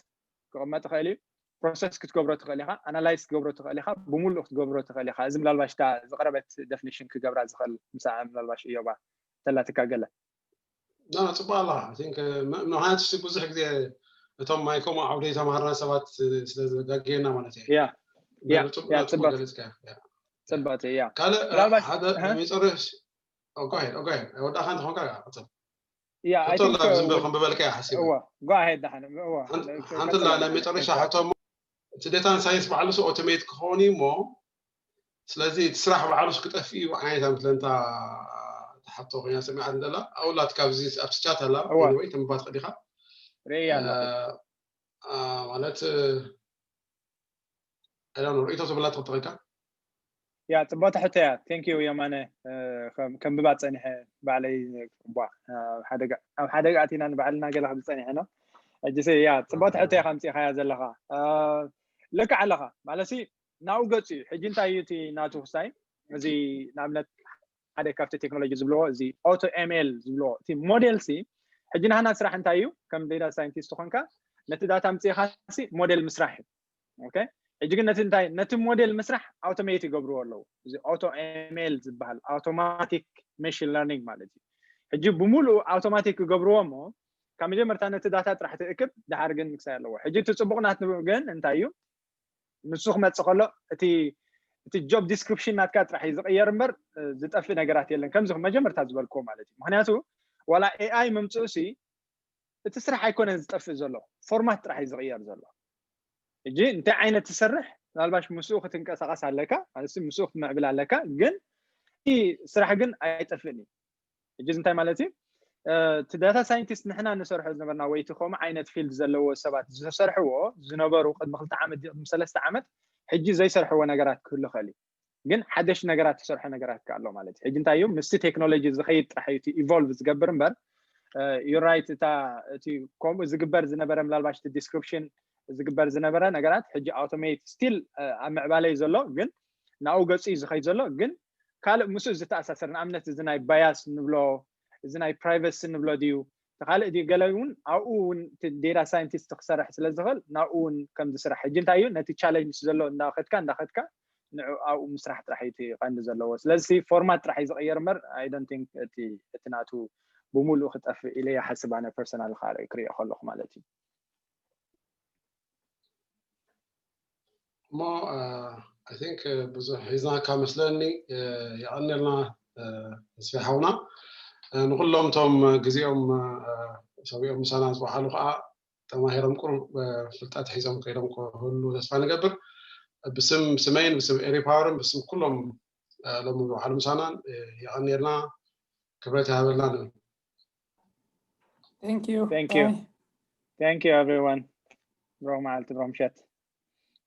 ክቕመጥ ይኽእል እዩ process ክትገብሮ ትኽእል ኢኻ analyze ክትገብሮ ትኽእል ኢኻ ብምሉእ ክትገብሮ ትኽእል ኢኻ እዚ ምናልባሽ እታ ዝቐረበት definition ክገብራ ዝኽእል ምሳ ምናልባሽ እዮባ ተላትካ ገለ ፅቡቅ ኣለካ ምክንያቱ ብዙሕ ግዜ እቶም ማይኮም ዓውደ ተማሃርና ሰባት ስለ ዘጋገየና ማለት እዩ ፅቡቅ ካልእ ሓደ መጨረሽ ወዳእካ እንተኾንካ ያ ከንብበልካ ሓሲብ go ahead ዳሓን ሓንቲ ላ ናይ መጨረሻ ሕቶ እቲ data science ባዕሉ automate ክኸውን እዩ እሞ ስለዚ እቲ ስራሕ ባዕሉስ ክጠፍእ እዩ ዓይነት ኣምስለንታ ተሓቶ ኮይና ሰሚዓ እንደላ ኣውላት ካብዚ ኣብቲ ቻት ኣላ ወይ ተምባት ዲኻ ርእያ ኣለኹ ማለት ርእቶ ዘብላ ትኽተኸካ ያ ፅቡቅ ሕቶ እያ thank you የማነ ከንብባ ፀኒሐ ባዕለይ ኣብ ሓደጋ ኣቲና ንባዕልና ገለ ክብል ፀኒሐ ነው ሕጂ ሲ ያ ፅቡቅ ሕቶ ኢኻ ምፅኢኻያ ዘለኻ። ልክዕ ኣለኻ ማለት ሲ ናብኡ ገፁ እዩ። ሕጂ እንታይ እዩ እቲ ናቱ ክስታይ እዚ ንኣብነት ሓደ ካብቲ ቴክኖሎጂ ዝብልዎ እዚ ኦቶ ኤምኤል ዝብልዎ እቲ ሞዴል ሲ ሕጂ ናህና ስራሕ እንታይ እዩ? ከም ዴታ ሳይንቲስት ኮንካ ነቲ ዳታ ምፅኢኻ ሲ ሞዴል ምስራሕ እዩ። ኦኬ፣ ሕጂ ግን ነቲ እንታይ ነቲ ሞዴል ምስራሕ ኣውቶሜት ይገብርዎ ኣለዉ። እዚ ኦቶ ኤምኤል ዝበሃል ኣውቶማቲክ ማሽን ለርኒንግ ማለት እዩ። ሕጂ ብምሉእ ኣውቶማቲክ ይገብርዎ እሞ ካብ መጀመርታ ነቲ ዳታ ጥራሕ ትእክብ፣ ድሓር ግን ምክሳይ ኣለዎ። ሕጂ እቲ ፅቡቅ ናት ግን እንታይ እዩ? ንሱ ክመፅእ ከሎ እቲ እቲ ጆብ ዲስክሪፕሽን ናትካ ጥራሕ እዩ ዝቕየር እምበር ዝጠፍእ ነገራት የለን። ከምዚ መጀመርታ ዝበልክዎ ማለት እዩ። ምክንያቱ ዋላ ኤኣይ ምምፅኡ ሲ እቲ ስራሕ ኣይኮነን ዝጠፍእ ዘሎ፣ ፎርማት ጥራሕ እዩ ዝቕየር ዘሎ። ሕጂ እንታይ ዓይነት ትሰርሕ ምናልባሽ ምስኡ ክትንቀሳቀስ ኣለካ ማለት ምስኡ ክትምዕብል ኣለካ፣ ግን እቲ ስራሕ ግን ኣይጠፍእን እዩ። ሕጂ እንታይ ማለት እዩ? እቲ ዳታ ሳይንቲስት ንሕና ንሰርሖ ዝነበርና ወይ እቲ ከምኡ ዓይነት ፊልድ ዘለዎ ሰባት ዝሰርሕዎ ዝነበሩ ቅድሚ ክልተ ዓመት ድዩ ቅድሚ ሰለስተ ዓመት ሕጂ ዘይሰርሕዎ ነገራት ክህሉ ይኽእል እዩ። ግን ሓደሽ ነገራት ትሰርሖ ነገራት ከ ኣሎ ማለት እዩ። ሕጂ እንታይ እዩ ምስቲ ቴክኖሎጂ ዝኸይድ ጥራሕ እዩ ኢቮልቭ ዝገብር እምበር ዩ ራይት እታ እቲ ከምኡ ዝግበር ዝነበረ ምናልባሽ እቲ ዲስክሪፕሽን ዝግበር ዝነበረ ነገራት ሕጂ ኣውቶሜት ስቲል ኣብ ምዕባለ እዩ ዘሎ፣ ግን ናብኡ ገፁ እዩ ዝኸይድ ዘሎ። ግን ካልእ ምስኡ ዝተኣሳሰር ንኣብነት እዚ ናይ ባያስ ንብሎ እዚ ናይ ፕራይቨሲ ንብሎ ድዩ ካልእ ድዩ ገለ እውን ኣብኡ እውን ዴታ ሳይንቲስት ክሰርሕ ስለ ዝኽእል ናብኡ እውን ከምዚ ስራሕ ሕጂ እንታይ እዩ ነቲ ቻለንጅ ዘሎ እንዳኸድካ እንዳኸድካ ንዑ ኣብኡ ምስራሕ ጥራሕ እዩ እቲ ቀንዲ ዘለዎ። ስለዚ ፎርማት ጥራሕ እዩ ዝቕየር እምበር I don't think እቲ እቲ ናቱ ብምሉእ ክጠፍእ ኢለ ይሓስብ ኣነ ፐርሰናል ክሪኦ ከለኹ ማለት እዩ። እሞ I think ብዙሕ ሒዝናካ መስለኒ። የቐንየልና ተስፋ ሓውና። ንኩሎም እቶም ግዜኦም ሰዊኦም ምሳና ዝወዓሉ ከዓ ተማሂሮም ቁሩብ ፍልጠት ሒዞም ከይዶም ክህሉ ተስፋ ንገብር። ብስም ስመይን ብስም ኤሪ ፓወርን ብስም ኩሎም ሎሚ ዝወዓሉ ምሳናን የቐንየልና፣ ክብረት ይሃበልና ንብል። Thank you. Thank you. Thank you everyone. ብሩኽ መዓልቲ፣ ብሩኽ ምሸት።